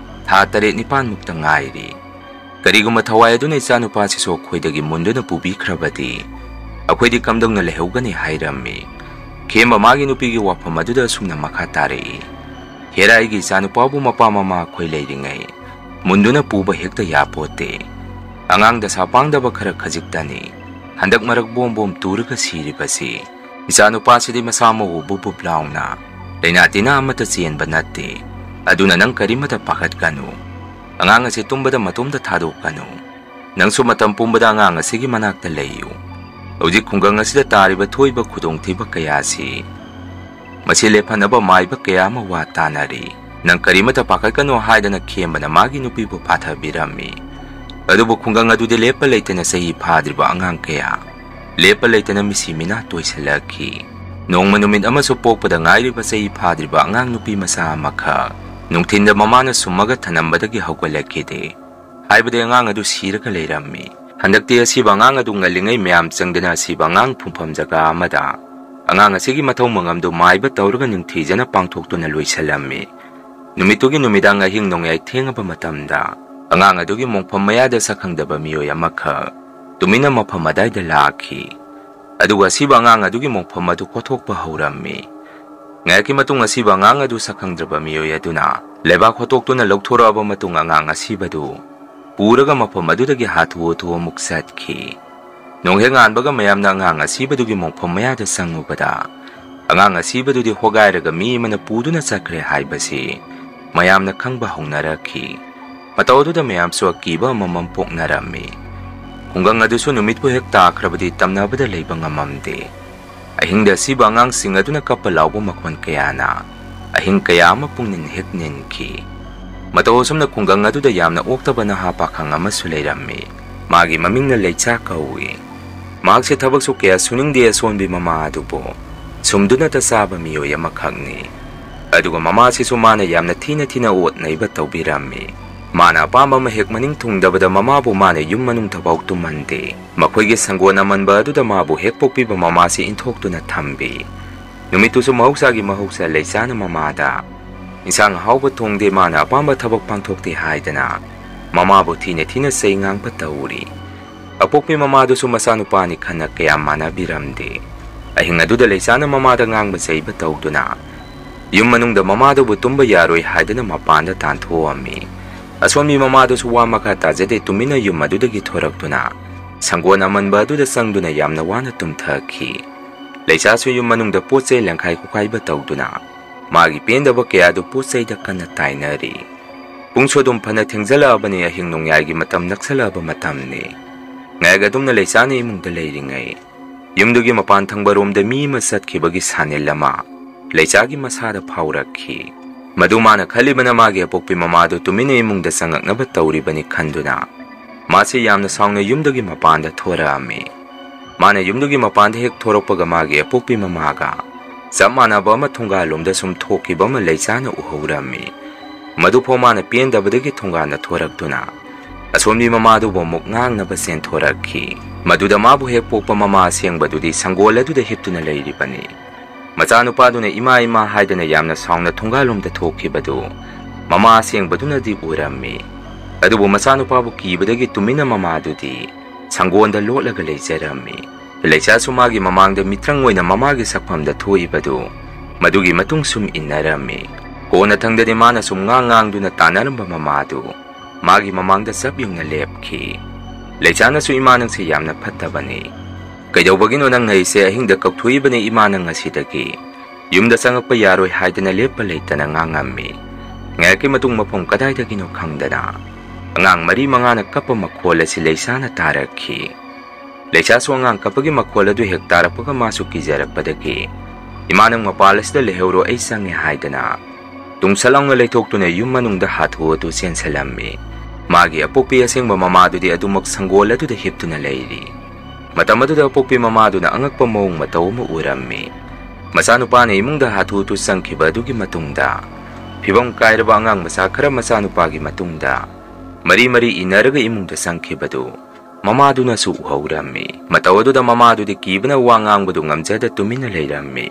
ꯊꯥ ꯇꯔꯦꯠ ꯅꯤꯄꯥꯟꯃꯨꯛꯇ ꯉꯥꯏꯔꯤ꯫ ꯀꯔꯤꯒꯨꯝꯕ ꯊꯋꯥꯏ ꯑꯗꯨꯅ ꯏꯆꯥꯅꯨꯄꯥꯁꯤꯁꯨ ꯑꯩꯈꯣꯏꯗꯒꯤ ꯃꯨꯟꯗꯨꯅ ꯄꯨꯕꯤꯈ꯭ꯔꯕꯗꯤ ꯑꯩꯈꯣꯏꯗꯤ ꯀꯝꯗꯧꯅ ꯂꯩꯍꯧꯒꯅꯤ?" ꯍꯥꯏꯔꯝꯃꯤ꯫ ꯈꯦꯝꯕ ꯃꯥꯒꯤ ꯅꯨꯄꯤꯒꯤ ꯋꯥꯐꯝ ꯑꯗꯨꯗ ꯑꯁꯨꯝꯅ ꯃꯈꯥ ꯇꯥꯔꯛꯏ, "ꯍꯦꯔꯥ, ꯑꯩꯒꯤ ꯏꯆꯥꯅꯨꯄꯥꯕꯨ ꯃꯄꯥ ꯃꯃꯥ ꯑꯩꯈꯣꯏ ꯂꯩꯔꯤꯉꯩ ꯃꯨꯟꯗꯨꯅ ꯄꯨꯕ ꯍꯦꯛꯇ ꯌꯥꯄꯣꯠꯇꯦ꯫ ꯑꯉꯥꯡ ꯗꯁꯥ ꯄꯥꯡꯗꯕ ꯈꯔ ꯈꯖꯤꯛꯇꯅꯤ ꯍꯟꯗꯛ ꯃꯔꯛ ꯕꯣꯝ ꯕꯣꯝ ꯇꯨꯔꯒ ꯁꯤꯔꯤꯕꯁꯤ꯫ ꯏꯆꯥꯅꯨꯄꯥꯁꯤꯗꯤ ꯃꯁꯥ ꯃꯎ ꯕꯨꯞ ꯕꯨꯞ ꯂꯥꯎꯅ, ꯂꯥꯏꯅꯥ ꯇꯤꯟꯅꯥ ꯑꯃꯠꯇ ꯆꯦꯟꯕ ꯅꯠꯇꯦ꯫ ꯑꯗꯨꯅ ꯅꯪ ꯀꯔꯤꯃꯠꯇ ꯄꯥꯈꯠꯀꯅꯨ꯫ ꯑꯉꯥꯡ ꯑꯁꯤ ꯇꯨꯝꯕꯗ ꯃꯇꯣꯝꯇ ꯊꯥꯗꯣꯛꯀꯅꯨ꯫ ꯅꯪꯁꯨ ꯃꯇꯝ ꯄꯨꯝꯕꯗ ꯑꯉꯥꯡ ꯑꯁꯤꯒꯤ ꯃꯅꯥꯛꯇ ꯂꯩꯌꯨ꯫ ꯍꯧꯖꯤꯛ ꯈꯨꯡꯒꯪ ꯑꯁꯤꯗ ꯇꯥꯔꯤꯕ ꯊꯣꯛꯏꯕ ꯈꯨꯗꯣꯡꯊꯤꯕ ꯀꯌꯥꯁꯤ ꯃꯁꯤ ꯂꯦꯞꯍꯟꯅꯕ ꯃꯥꯏꯕ ꯀꯌꯥ ꯑꯃ ꯋꯥ ꯇꯥꯅꯔꯤ꯫ ꯅꯪ ꯀꯔꯤꯃꯠꯇ ꯄꯥꯈꯠꯀꯅꯨ" ꯍꯥꯏꯗꯅ ꯈꯦꯝꯕꯅ ꯃꯥꯒꯤ ꯅꯨꯄꯤꯕꯨ ꯐꯥꯊꯕꯤꯔꯝꯃꯤ꯫ ꯑꯗꯨꯕꯨ ꯈꯨꯡꯒꯪ ꯑꯗꯨꯗꯤ ꯂꯦꯞꯄ ꯂꯩꯇꯅ ꯆꯍꯤ ꯐꯥꯗ꯭ꯔꯤꯕ ꯑꯉꯥꯡ ꯀꯌꯥ ꯂꯦꯞꯄ ꯂꯩꯇꯅ ꯃꯤꯁꯤ ꯃꯤꯅꯥ ꯇꯣꯏꯁꯤꯜꯂꯛꯈꯤ꯫ ꯅꯣꯡꯃ ꯅꯨꯃꯤꯠ ꯑꯃꯁꯨ ꯄꯣꯛꯄꯗ ꯉꯥꯏꯔꯤꯕ ꯆꯍꯤ ꯐꯥꯗ꯭ꯔꯤꯕ ꯑꯉꯥꯡ ꯅꯨꯄꯤ ꯃꯆꯥ ꯑꯃꯈꯛ ꯅꯨꯡꯊꯤꯟꯗ ꯃꯃꯥꯅ ꯁꯨꯝꯃꯒ ꯊꯅꯝꯕꯗꯒꯤ ꯍꯧꯒꯠꯂꯛꯈꯤꯗꯦ꯫ ꯍꯥꯏꯕꯗꯤ ꯑꯉꯥꯡ ꯑꯗꯨ ꯁꯤꯔꯒ ꯂꯩꯔꯝꯃꯤ꯫ ꯍꯟꯗꯛꯇꯤ ꯑꯁꯤꯕ ꯑꯉꯥꯡ ꯑꯗꯨ ꯉꯜꯂꯤꯉꯩ ꯃꯌꯥꯝ ꯆꯪꯗꯅ ꯑꯁꯤꯕ ꯑꯉꯥꯡ ꯐꯨꯝꯐꯝ ꯖꯒꯥ ꯑꯃꯗ ꯑꯉꯥꯡ ꯑꯁꯤꯒꯤ ꯃꯊꯧ ꯃꯉꯝꯗꯨ ꯃꯥꯏꯕ ꯇꯧꯔꯒ ꯅꯤꯡꯊꯤꯖꯅ ꯄꯥꯡꯊꯣꯛꯇꯨꯅ ꯂꯣꯏꯁꯤꯜꯂꯝꯃꯤ꯫ ꯅꯨꯃꯤꯠꯇꯨꯒꯤ ꯅꯨꯃꯤꯗꯥꯡ ꯑꯍꯤꯡ ꯅꯣꯡꯌꯥꯏ ꯊꯦꯡꯉꯕ ꯃꯇꯝꯗ ꯑꯉꯥꯡ ꯑꯗꯨꯒꯤ ꯃꯣꯡꯐꯝ ꯃꯌꯥꯗ ꯁꯛꯈꯪꯗꯕ ꯃꯤꯑꯣꯏ ꯑꯃꯈꯛ ꯇꯨꯃꯤꯟꯅ ꯃꯐꯝ ꯑꯗꯥꯏꯗ ꯂꯥꯛꯈꯤ꯫ ꯑꯗꯨꯒ ꯑꯁꯤꯕ ꯑꯉꯥꯡ ꯑꯗꯨꯒꯤ ꯃꯣꯡꯐꯝ ꯑꯗꯨ ꯀꯣꯊꯣꯛꯄ ꯍꯧꯔꯝꯃꯤ꯫ ꯉꯥꯏꯍꯥꯛꯀꯤ ꯃꯇꯨꯡ ꯑꯁꯤꯕ ꯑꯉꯥꯡ ꯑꯗꯨ ꯁꯛꯈꯪꯗ꯭ꯔꯕ ꯃꯤꯑꯣꯏ ꯑꯗꯨꯅ ꯂꯩꯕꯥꯛ ꯍꯣꯠꯇꯣꯛꯇꯨꯅ ꯂꯧꯊꯣꯔꯛꯑꯕ ꯃꯇꯨꯡ ꯑꯉꯥꯡ ꯑꯁꯤꯕꯗꯨ ꯄꯨꯔꯒ ꯃꯐꯝ ꯑꯗꯨꯗꯒꯤ ꯍꯥꯊꯨ ꯍꯥꯊꯨ ꯑꯃꯨꯛ ꯆꯠꯈꯤ꯫ ꯅꯣꯡꯍꯦꯛ ꯉꯥꯟꯕꯒ ꯃꯌꯥꯝꯅ ꯑꯉꯥꯡ ꯑꯁꯤꯕꯗꯨꯒꯤ ꯃꯣꯡꯐꯝ ꯃꯌꯥꯗ ꯆꯪꯉꯨꯕꯗ ꯑꯉꯥꯡ ꯑꯁꯤꯕꯗꯨꯗꯤ ꯍꯣꯒꯥꯏꯔꯒ ꯃꯤ ꯑꯃꯅ ꯄꯨꯗꯨꯅ ꯆꯠꯈ꯭ꯔꯦ ꯍꯥꯏꯕꯁꯤ ꯃꯌꯥꯝꯅ ꯈꯪꯕ ꯍꯧꯅꯔꯛꯈꯤ꯫ ꯃꯇꯧ ꯑꯗꯨꯗ ꯃꯌꯥꯝꯁꯨ ꯑꯀꯤꯕ ꯑꯃꯃꯝ ꯄꯣꯛꯅꯔꯝꯃꯤ꯫ ꯈꯨꯡꯒꯪ ꯑꯗꯨꯁꯨ ꯅꯨꯃꯤꯠꯄꯨ ꯍꯦꯛ ꯇꯥꯈ꯭ꯔꯕꯗꯤ ꯇꯝꯅꯕꯗ ꯂꯩꯕ ꯉꯝꯃꯝꯗꯦ꯫ ꯑꯍꯤꯡꯗ ꯑꯁꯤꯕ ꯑꯉꯥꯡꯁꯤꯡ ꯑꯗꯨꯅ ꯀꯞꯄ ꯂꯥꯎꯕ ꯃꯈꯣꯟ ꯀꯌꯥꯅ ꯑꯍꯤꯡ ꯀꯌꯥ ꯑꯃ ꯄꯨꯛꯅꯤꯡ ꯍꯦꯛ ꯅꯤꯟꯈꯤ꯫ ꯃꯇꯧ ꯑꯁꯨꯝꯅ ꯈꯨꯡꯒꯪ ꯑꯗꯨꯗ ꯌꯥꯝꯅ ꯑꯣꯛꯇꯕ ꯅꯍꯥ ꯄꯥꯈꯪ ꯑꯃꯁꯨ ꯂꯩꯔꯝꯃꯤ꯫ ꯃꯥꯒꯤ ꯃꯃꯤꯡꯅ ꯂꯩꯆꯥ ꯀꯧꯏ꯫ ꯃꯍꯥꯛꯁꯦ ꯊꯕꯛꯁꯨ ꯀꯌꯥ ꯁꯨꯅꯤꯡꯗꯦ ꯑꯁꯣꯟꯕꯤ ꯃꯃꯥ ꯑꯗꯨꯕꯨ ꯁꯨꯝꯗꯨꯅꯇ ꯆꯥꯕ ꯃꯤꯑꯣꯏ ꯑꯃꯈꯛꯅꯤ꯫ ꯑꯗꯨꯒ ꯃꯃꯥꯁꯤꯁꯨ ꯃꯥꯅ ꯌꯥꯝꯅ ꯊꯤꯅ ꯊꯤꯅ ꯑꯣꯠ ꯅꯩꯕ ꯇꯧꯕꯤꯔꯝꯃꯤ꯫ ꯃꯥꯅ ꯑꯄꯥꯝꯕ ꯑꯃ ꯍꯦꯛ ꯃꯅꯤꯡ ꯊꯨꯡꯗꯕꯗ ꯃꯃꯥꯕꯨ ꯃꯥꯅ ꯌꯨꯝ ꯃꯅꯨꯡꯗꯐꯥꯎ ꯇꯨꯝꯍꯟꯗꯦ꯫ ꯃꯈꯣꯏꯒꯤ ꯁꯪꯒꯣꯟ ꯑꯃꯟꯕ ꯑꯗꯨꯗ ꯃꯥꯕꯨ ꯍꯦꯛ ꯄꯣꯛꯄꯤꯕ ꯃꯃꯥꯁꯤ ꯏꯟꯊꯣꯛꯇꯨꯅ ꯊꯝꯕꯤ꯫ ꯅꯨꯃꯤꯠꯇꯨꯁꯨ ꯃꯍꯧꯁꯥꯒꯤ ꯃꯍꯧꯁꯥ ꯂꯩꯆꯥꯅ ꯃꯃꯥꯗ ꯏꯟꯁꯥꯡ ꯑꯍꯥꯎꯕ ꯊꯣꯡꯗꯦ, ꯃꯥꯅ ꯑꯄꯥꯝꯕ ꯊꯕꯛ ꯄꯥꯡꯊꯣꯛꯇꯦ ꯍꯥꯏꯗꯅ ꯃꯃꯥꯕꯨ ꯊꯤꯅ ꯊꯤꯅ ꯆꯩ ꯉꯥꯡꯕ ꯇꯧꯔꯤ꯫ ꯑꯄꯣꯛꯄꯤ ꯃꯃꯥꯗꯨꯁꯨ ꯃꯆꯥꯅꯨꯄꯥꯅꯤ ꯈꯟꯅ ꯀꯌꯥ ꯃꯥꯟꯅꯕꯤꯔꯝꯗꯦ꯫ ꯑꯍꯤꯡ ꯑꯗꯨꯗ ꯂꯩꯆꯥꯅ ꯃꯃꯥꯗ ꯉꯥꯡꯕ ꯆꯩꯕ ꯇꯧꯗꯨꯅ ꯌꯨꯝ ꯃꯅꯨꯡꯗ ꯃꯃꯥꯗꯨꯕꯨ ꯇꯨꯝꯕ ꯌꯥꯔꯣꯏ ꯍꯥꯏꯗꯨꯅ ꯃꯄꯥꯟꯗ ꯇꯥꯟꯊꯣꯛꯑꯝꯃꯤ꯫ ꯑꯁꯣꯟꯕꯤ ꯃꯃꯥꯗꯨꯁꯨ ꯋꯥ ꯃꯈꯥ ꯇꯥꯖꯗꯦ, ꯇꯨꯃꯤꯟꯅ ꯌꯨꯝ ꯑꯗꯨꯗꯒꯤ ꯊꯣꯔꯛꯇꯨꯅ ꯁꯪꯒꯣꯟ ꯑꯃꯟꯕ ꯑꯗꯨꯗ ꯆꯪꯗꯨꯅ ꯌꯥꯝꯅ ꯋꯥꯅ ꯇꯨꯝꯊꯈꯤ꯫ ꯂꯩꯆꯥꯁꯨ ꯌꯨꯝ ꯃꯅꯨꯡꯗ ꯄꯣꯠ ꯆꯩ ꯂꯪꯈꯥꯏ ꯈꯣꯈꯥꯏꯕ ꯇꯧꯗꯨꯅ ꯃꯥꯒꯤ ꯄꯦꯟꯗꯕ ꯀꯌꯥꯗꯨ ꯄꯣꯠ ꯆꯩꯗ ꯀꯟꯅ ꯇꯥꯏꯅꯔꯤ꯫ ꯄꯨꯡꯁꯨ ꯑꯗꯨꯝ ꯐꯅ ꯊꯦꯡꯖꯜꯂꯛꯑꯕꯅꯤ, ꯑꯍꯤꯡ ꯅꯣꯡꯌꯥꯏꯒꯤ ꯃꯇꯝ ꯅꯛꯁꯜꯂꯛꯑꯕ ꯃꯇꯝꯅꯤ꯫ ꯉꯥꯏꯍꯥꯛ ꯑꯗꯨꯝꯅ ꯂꯩꯆꯥꯅ ꯏꯃꯨꯡꯗ ꯂꯩꯔꯤꯉꯩ, ꯌꯨꯝꯗꯨꯒꯤ ꯃꯄꯥꯟ ꯊꯪꯕ ꯔꯣꯝꯗ ꯃꯤ ꯑꯃ ꯆꯠꯈꯤꯕꯒꯤ ꯁꯥꯅꯤꯜ ꯑꯃ ꯂꯩꯆꯥꯒꯤ ꯃꯁꯥꯗ ꯐꯥꯎꯔꯛꯈꯤ꯫ ꯃꯗꯨ ꯃꯥꯅ ꯈꯜꯂꯤꯕꯅ ꯃꯥꯒꯤ ꯑꯄꯣꯛꯄꯤ ꯃꯃꯥꯗꯨ ꯇꯨꯃꯤꯟꯅ ꯏꯃꯨꯡꯗ ꯆꯪꯉꯛꯅꯕ ꯇꯧꯔꯤꯕꯅꯤ ꯈꯟꯗꯨꯅ ꯃꯥꯁꯤ ꯌꯥꯝꯅ ꯁꯥꯎꯅ ꯌꯨꯝꯗꯒꯤ ꯃꯄꯥꯟꯗ ꯊꯣꯔꯛꯑꯝꯃꯤ꯫ ꯃꯥꯅ ꯌꯨꯝꯗꯨꯒꯤ ꯃꯄꯥꯟꯗ ꯍꯦꯛ ꯊꯣꯔꯛꯄꯒ ꯃꯥꯒꯤ ꯑꯄꯣꯛꯄꯤ ꯃꯃꯥꯒ ꯆꯞ ꯃꯥꯟꯅꯕ ꯑꯃ ꯊꯣꯡꯒꯥꯜꯂꯣꯝꯗ ꯁꯨꯝ ꯊꯣꯛꯈꯤꯕ ꯑꯃ ꯂꯩꯆꯥꯅ ꯎꯍꯧꯔꯝꯃꯤ꯫ ꯃꯗꯨꯐꯥꯎ ꯃꯥꯅ ꯄꯦꯟꯗꯕꯗꯒꯤ ꯊꯣꯡꯒꯥꯟꯗ ꯊꯣꯔꯛꯇꯨꯅ ꯑꯁꯣꯝꯒꯤ ꯃꯃꯥꯗꯨꯕꯨ ꯑꯃꯨꯛ ꯉꯥꯡꯅꯕ ꯆꯦꯟꯊꯣꯔꯛꯈꯤ꯫ ꯃꯗꯨꯗ ꯃꯥꯕꯨ ꯍꯦꯛ ꯄꯣꯛꯄ ꯃꯃꯥ ꯑꯁꯦꯡꯕꯗꯨꯗꯤ ꯁꯪꯒꯣꯜ ꯑꯗꯨꯗ ꯍꯤꯞꯇꯨꯅ ꯂꯩꯔꯤꯕꯅꯤ꯫ ꯃꯆꯥꯅꯨꯄꯥꯗꯨꯅ "ꯏꯃꯥ, ꯏꯃꯥ" ꯍꯥꯏꯗꯅ ꯌꯥꯝꯅ ꯁꯥꯎꯅ ꯊꯣꯡꯒꯥꯜꯂꯣꯝꯗ ꯊꯣꯛꯈꯤꯕꯗꯨ ꯃꯃꯥ ꯑꯁꯦꯡꯕꯗꯨꯅꯗꯤ ꯎꯔꯝꯃꯤ꯫ ꯑꯗꯨꯕꯨ ꯃꯆꯥꯅꯨꯄꯥꯕꯨ ꯀꯤꯕꯗꯒꯤ ꯇꯨꯃꯤꯟꯅ ꯃꯃꯥꯗꯨꯗꯤ ꯁꯪꯒꯣꯟꯗ ꯂꯣꯠꯂꯒ ꯂꯩꯖꯔꯝꯃꯤ꯫ ꯂꯩꯁꯥꯁꯨ ꯃꯥꯒꯤ ꯃꯃꯥꯡꯗ ꯃꯤꯇ꯭ꯔꯪ ꯑꯣꯏꯅ ꯃꯃꯥꯒꯤ ꯁꯛꯐꯝꯗ ꯊꯣꯛꯏꯕꯗꯨ ꯃꯗꯨꯒꯤ ꯃꯇꯨꯡ ꯁꯨꯝ ꯏꯟꯅꯔꯝꯃꯤ꯫ ꯀꯣꯟꯅꯊꯪꯗꯗꯤ ꯃꯥꯅ ꯁꯨꯝ ꯉꯥꯡ ꯉꯥꯡꯗꯨꯅ ꯇꯥꯟꯅꯔꯝꯕ ꯃꯃꯥꯗꯨ ꯃꯥꯒꯤ ꯃꯃꯥꯡꯗ ꯆꯞ ꯌꯨꯡꯅ ꯂꯦꯞꯈꯤ꯫ ꯂꯩꯁꯥꯅꯁꯨ, "ꯏꯃꯥ, ꯅꯪꯁꯦ ꯌꯥꯝꯅ ꯐꯠꯇꯕꯅꯤ꯫ ꯀꯩꯗꯧꯕꯒꯤꯅꯣ ꯅꯪꯅ ꯑꯩꯁꯦ ꯑꯍꯤꯡꯗ ꯀꯧꯊꯣꯛꯏꯕꯅꯤ ꯏꯃꯥ ꯅꯪ ꯉꯁꯤꯗꯒꯤ? ꯌꯨꯝꯗ ꯆꯪꯉꯛꯄ ꯌꯥꯔꯣꯏ" ꯍꯥꯏꯗꯅ ꯂꯦꯞꯄ ꯂꯩꯇꯅ ꯉꯥꯡꯉꯝꯃꯤ꯫ ꯉꯥꯏꯍꯥꯛꯀꯤ ꯃꯇꯨꯡ ꯃꯐꯝ ꯀꯗꯥꯏꯗꯒꯤꯅꯣ ꯈꯪꯗꯅ ꯑꯉꯥꯡ ꯃꯔꯤ ꯃꯉꯥꯅ ꯀꯞꯄ ꯃꯈꯣꯜ ꯑꯁꯤ ꯂꯩꯁꯥꯅ ꯇꯥꯔꯛꯈꯤ꯫ ꯂꯩꯁꯥꯁꯨ ꯑꯉꯥꯡ ꯀꯞꯄꯒꯤ ꯃꯈꯣꯜ ꯑꯗꯨ ꯍꯦꯛ ꯇꯥꯔꯛꯄꯒ ꯃꯥꯁꯨ ꯀꯤꯖꯔꯛꯄꯗꯒꯤ, "ꯏꯃꯥ ꯅꯪ ꯃꯄꯥꯜ ꯑꯁꯤꯗ ꯂꯩꯍꯧꯔꯣ, ꯑꯩ ꯆꯪꯉꯦ" ꯍꯥꯏꯗꯅ ꯇꯨꯡꯁꯠ ꯂꯥꯎꯅ ꯂꯩꯊꯣꯛꯇꯨꯅ ꯌꯨꯝ ꯃꯅꯨꯡꯗ ꯍꯥꯊꯨ ꯍꯥꯊꯨ ꯆꯦꯟꯁꯤꯜꯂꯝꯃꯤ꯫ ꯃꯥꯒꯤ ꯑꯄꯣꯛꯄꯤ ꯑꯁꯦꯡꯕ ꯃꯃꯥꯗꯨꯗꯤ ꯑꯗꯨꯃꯛ ꯁꯪꯒꯣꯜ ꯑꯗꯨꯗ ꯍꯤꯞꯇꯨꯅ ꯂꯩꯔꯤ꯫ ꯃꯇꯝ ꯑꯗꯨꯗ ꯑꯄꯣꯛꯄꯤ ꯃꯃꯥꯗꯨꯅ ꯑꯉꯛꯄ ꯃꯑꯣꯡ ꯃꯇꯧ ꯑꯃ ꯎꯔꯝꯃꯤ꯫ ꯃꯆꯥꯅꯨꯄꯥꯅ ꯏꯃꯨꯡꯗ ꯍꯥꯊꯨ ꯍꯥꯊꯨ ꯆꯪꯈꯤꯕ ꯑꯗꯨꯒꯤ ꯃꯇꯨꯡꯗ ꯐꯤꯕꯝ ꯀꯥꯏꯔꯕ ꯑꯉꯥꯡ ꯃꯆꯥ ꯈꯔ ꯃꯆꯥꯅꯨꯄꯥꯒꯤ ꯃꯇꯨꯡꯗ ꯃꯔꯤ ꯃꯔꯤ ꯏꯟꯅꯔꯒ ꯏꯃꯨꯡꯗ ꯆꯪꯈꯤꯕꯗꯨ ꯃꯃꯥꯗꯨꯅꯁꯨ ꯎꯍꯧꯔꯝꯃꯤ꯫ ꯃꯇꯧ ꯑꯗꯨꯗ ꯃꯃꯥꯗꯨꯗꯤ ꯀꯤꯕꯅ ꯋꯥ ꯉꯥꯡꯕꯗꯨ ꯉꯝꯖꯗ ꯇꯨꯃꯤꯟꯅ ꯂꯩꯔꯝꯃꯤ꯫